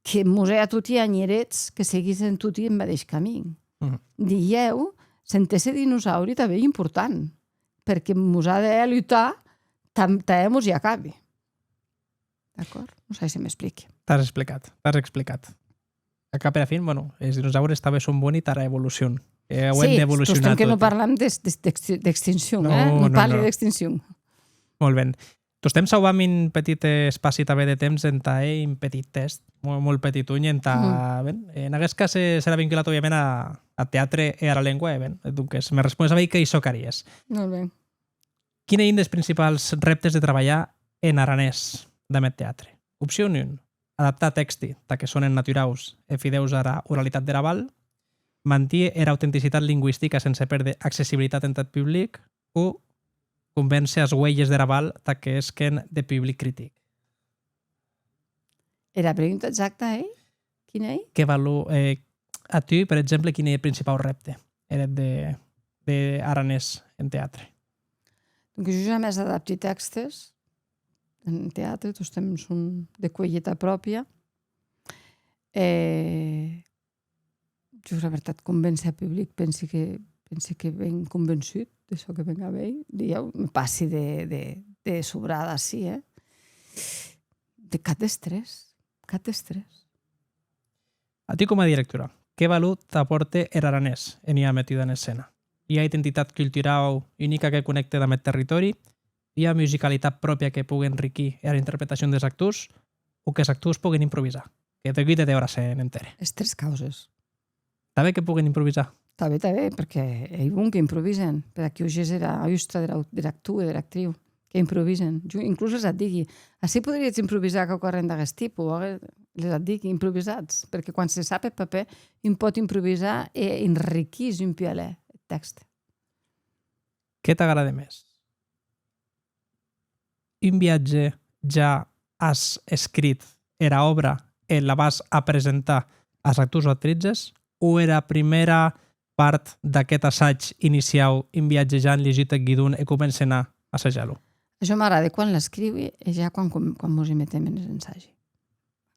que mos hè a toti anherets que seguissen toti eth madeish camin. Mhm. Dilhèu, senter-se dinosauri tanben ei important, perque mos a de hèr lutar tà, tà hèr-mos-i acabi. D'acòrd? Non sai se m'expliqui. T'as explicat, t'as explicat. A cap era fin, bueno, es dinosaures tanben son boni tara evolucion. Eh, auem d'evolucionar toti. Sí, tostemp que non parlam d'ex-, d'ex-, d'exti-, d'extincion, eh? Non parli d'extincion. Molt ben. Tostemp sauvam un petit espaci tanben de temps entà hèr un petit tèst, mo-, molt petiton, entà, ben, en aguest cas, eh, serà vinculat, òbviament, a, ath teatre e ara lengua, e ben, donques, me respones a mi qu'ei çò qu'haries. Molt ben. Quin ei un des principals rèptes de trabalhar en aranés damb eth teatre? Opcion un, adaptar tèxti tà que sonen naturaus e fidèus ara oralitat dera Val, mantier era autenticitat lingüistica sense pèrder accessibilitat entath public, o convéncer as uelhes dera Val tà que hèsquen de public critic? Era pregunta exacta ei? Quin ei? Qué valor, eh, a tu, per exemple, quin ei eth principau rèpte, eth de, de aranés en teatre? Donques, jo jamès adapti tèxtes en teatre, tostemp son de cuelheta pròpia. E jo, la vertat, convéncer a public, pensi que, pensi que ven convençut de çò que ven a veir. Dilhèu me passi de, de, de sobrada ací, eh? De cap des tres, cap des tres. A tu, coma directora, qué valor t'apòrte er aranés en ua metuda en escena? Ua identitat culturau unica que connècte damb eth territòri? Ua musicalitat pròpia que pogue enriquir era interpretacion des actors? O qu'es actors poguen improvisar? Que degúde dehòra se n'entere. Es tres causes. Tanben que poguen improvisar. Tanben, tanben, perque ei bon que improvisen. Per aquiu ges era hustra der au-, der actor e dera actriu, que improvisen. Jo inclús les ac digui, ací poderíetz improvisar quauquarren d'aguest tipo, o ague-, les ac digui, improvisatz, perque quan se sap eth papèr, un pòt improvisar e enriquís un pialèr eth tèxt. Qué t'agrade mès? Un viatge ja as escrit era òbra e la vas a presentar as actors o actritzes, o era prumèra part d'aqueth assaig iniciau, un viatge ja an liejut eth guidon e comencen a assajar-lo? A jo m'agrade quan l'escriui e ja quan, quan, quan mos i metem enes ensagi.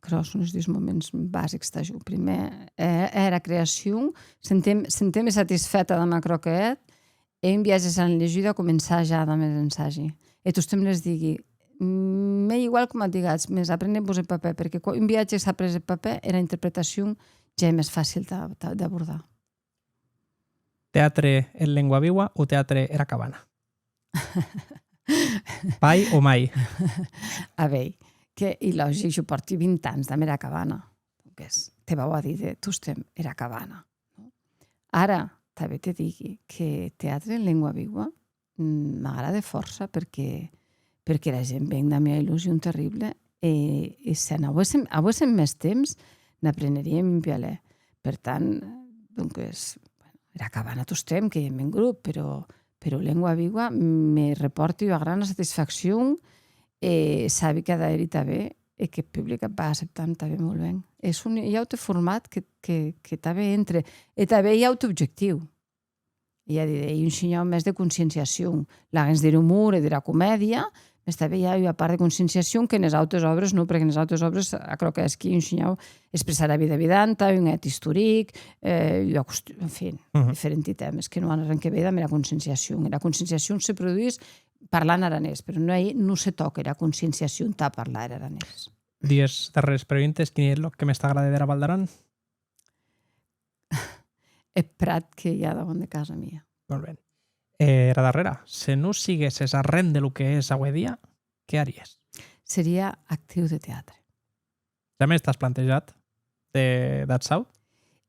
Aquerò son es dus moments basics tà jo. Prumèr, eh, era creacion, sentem-, senteme satisfèta damb aquerò que hèt, e un viatge ja an liejut a començar ja damb er ensagi. E tostemp les digui, m'ei igual coma digatz, mès aprenetz-vos eth papèr, perque quan un viatge s'a pres eth papèr, era interpretacion ja ei mès facil tà, tà, d'abordar. Teatre en lengua viua o teatre era cabana? Pai o mai? A veir, qu'ei logic, jo pòrti vint ans damb era cabana. Donques, te vau a díder tostemp era cabana, non? Ara, tanben te digui que teatre en lengua viua, mm, m'agrade fòrça perque, perque era gent ven damb ua illusion terrible e, e se n'auéssem, auéssem mès temps, n'apreneríem un pialèr. Per tant, donques, bueno, era cabana tostemp que èm en grop, però, però lengua viua me repòrte ua grana satisfaccion e sabi qu'a d'èri tanben e qu'eth public ac va acceptant tanben molt ben. E son un aute format que, que, que tanben entre, e tanben un aute objectiu. Ei a díder, ei un shinhau mès de conscienciacion. Laguens der umor e dera comèdia, mès tanben i a ua part de conscienciacion qu'enes autes òbres non, perque enes autes òbres, aquerò que hèsqui un shinhau expressar era vida vidanta, un hèt istoric, eh, ua costu-, en fin, diferenti tèmes que non an arren que veir damb era conscienciacion. Era conscienciacion se produís parlant aranés, però non ei, non se tòque era conscienciacion tà parlar er aranés. Dues darrères preguntes. Quin ei eth lòc que mès t'agrade dera Val d'Aran? Eth prat que i a davant de casa mia. Molt ben. E era darrèra, se non siguesses arren de lo que ès aué dia, qué haries? Seria actriu de teatre. Jamès t'as plantejat de, d'ath saut?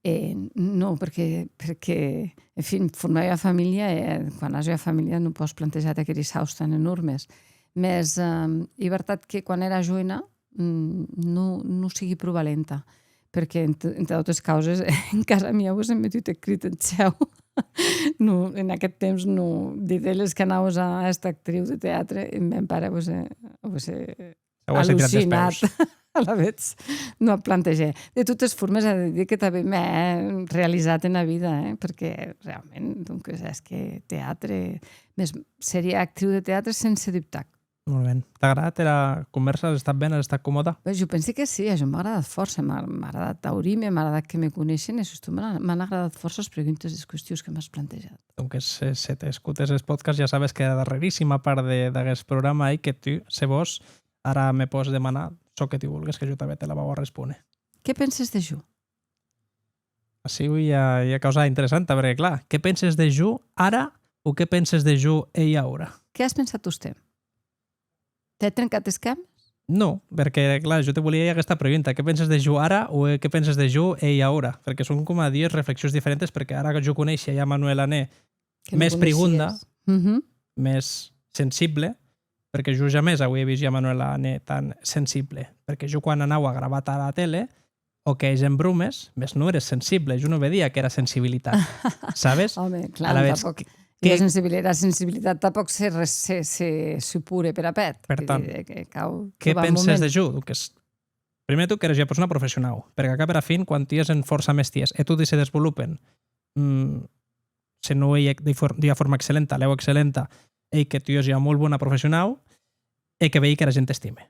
Eh, non, perque, perque, en fin, formar ua familha, e quan as ua familha non pòs plantejar-te aqueri sauts tan enòrmes. Mès, eh, ei vertat que quan èra joena, mm, non, non sigui pro valenta, perque, ent-, entre autes causes, en casa mia auessen metut eth crit en cèu. Non, en aqueth temps, non, díder-les qu'anaua a èster actriu de teatre, eth mèn pare auesse, auesse allucinat. Alavetz, non ac plantegè. De totes formes, è de díder que tanben m'è realizat ena vida, eh? Perque, realment, donques, hèsqui teatre, mès seria actriu de teatre sense dubtar. Molt ben. T'a agradat era convèrsa? As estat ben? As estat comòda? Beh, jo pensi que sí, a jo m'a agradat fòrça, m'a, m'a agradat daurir-me, m'a agradat que me coneishen, e sustot m'an, m'an agradat fòrça es preguntes e es qüestions que m'as plantejat. Donques, se, se t'escotes es podcasts, ja sabes qu'era darrerissima part de, d'aguest programa ei que tu, se vòs, ara me pòs demanar çò que tu volgues, que jo tanben te la vau a respóner. Qué penses de jo? Ací i a, i a causa interessanta, perque, clar, qué penses de jo ara o qué penses de jo ei aura? Qué as pensat tostemp? T'è trencat es cames? No, perque, clar, jo te volia aguesta pregunta, qué penses de jo ara o, eh, qué penses de jo ei aura? Perque son coma dues reflexions diferentes, perque ara que jo coneishi a Manuela Ané, mès prigunda, Mhm. mès sensible, perque jo jamès auia vist a Manuela Ané tan sensible, perque jo quan anaua a gravar tara tele, o que hègen bromes, mès non ères sensible, jo non vedia aquera sensibilitat, sabes? Home, clar, Alavetz, tanpòc. que- Era sensibilitat, era sensibilitat tanpòc se, re- se, se supure per a pèth. Per tant, Vull dir que cau qué trobar un penses moment. De jo? Donques, primer de tot, qu'ères ua persona professionau, perque a cap era fin, quan tu hès en fòrça mestièrs e toti se desvolopen, mm, se non ei de for- d'ua forma excellenta, lèu excellenta, ei que tu hès ua molt bona professionau e que veigui qu'era gent t'estime.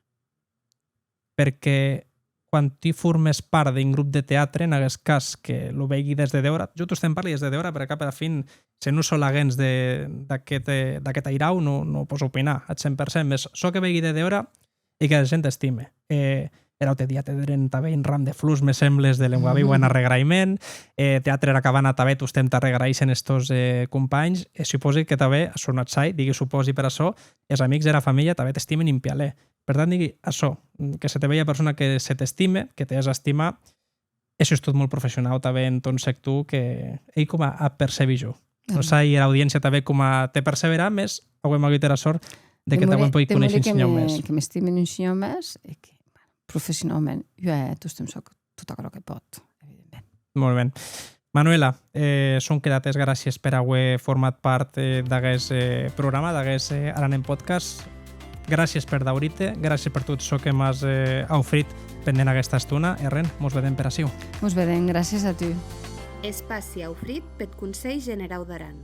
Perque quan tu formes part d'un grop de teatre, en aguest cas que lo veigui des de dehòra, jo tostemp parli des de dehòra, perque a cap era fin, se non sò laguens de, d'aqueth, eh, d'aqueth airau, non, non pòs opinar ath cent per cent, mès çò que veigui de dehòra ei qu'era gent t'estime. E er aute dia te deren tanben un ram de flors, me sembles, de Lengua Viua en arregraïment. E Teatre Era Cabana tanben tostemp t'arregraïssen es tòs, eh, companhs. E supòsi que tanben, açò non ac sai, digui supòsi per açò, es amics, era familha tanben t'estimen un pialèr. Per tant, digui açò, que se te vei ua persona que se t'estime, que te hès estimar, e sustot molt professionau tanben en tòn sector, que ei coma ac percebi jo. Non sai era audiéncia tanben coma te perceberà, mès auem agut era sòrt de que t'auem pogut conéisher un shinhau mès. Que m'estimen un shinhau mès e que, bueno, professionaument, jo, eh, tostemp sò tot aquerò que pòt, evidentment. Molt ben. Manuela, eh, sonque dar-te es gràcies per auer format part, eh, d'aguest, eh, programa, d'aguest, eh, Aran en Podcast. Gràcies per daurir-te, gràcies per tot çò que m'as, eh, aufrit pendent aguesta estona. E ren, mos vedem per aciu. Mos vedem, gràcies a tu. Espaci aufrit peth Conselh Generau d'Aran.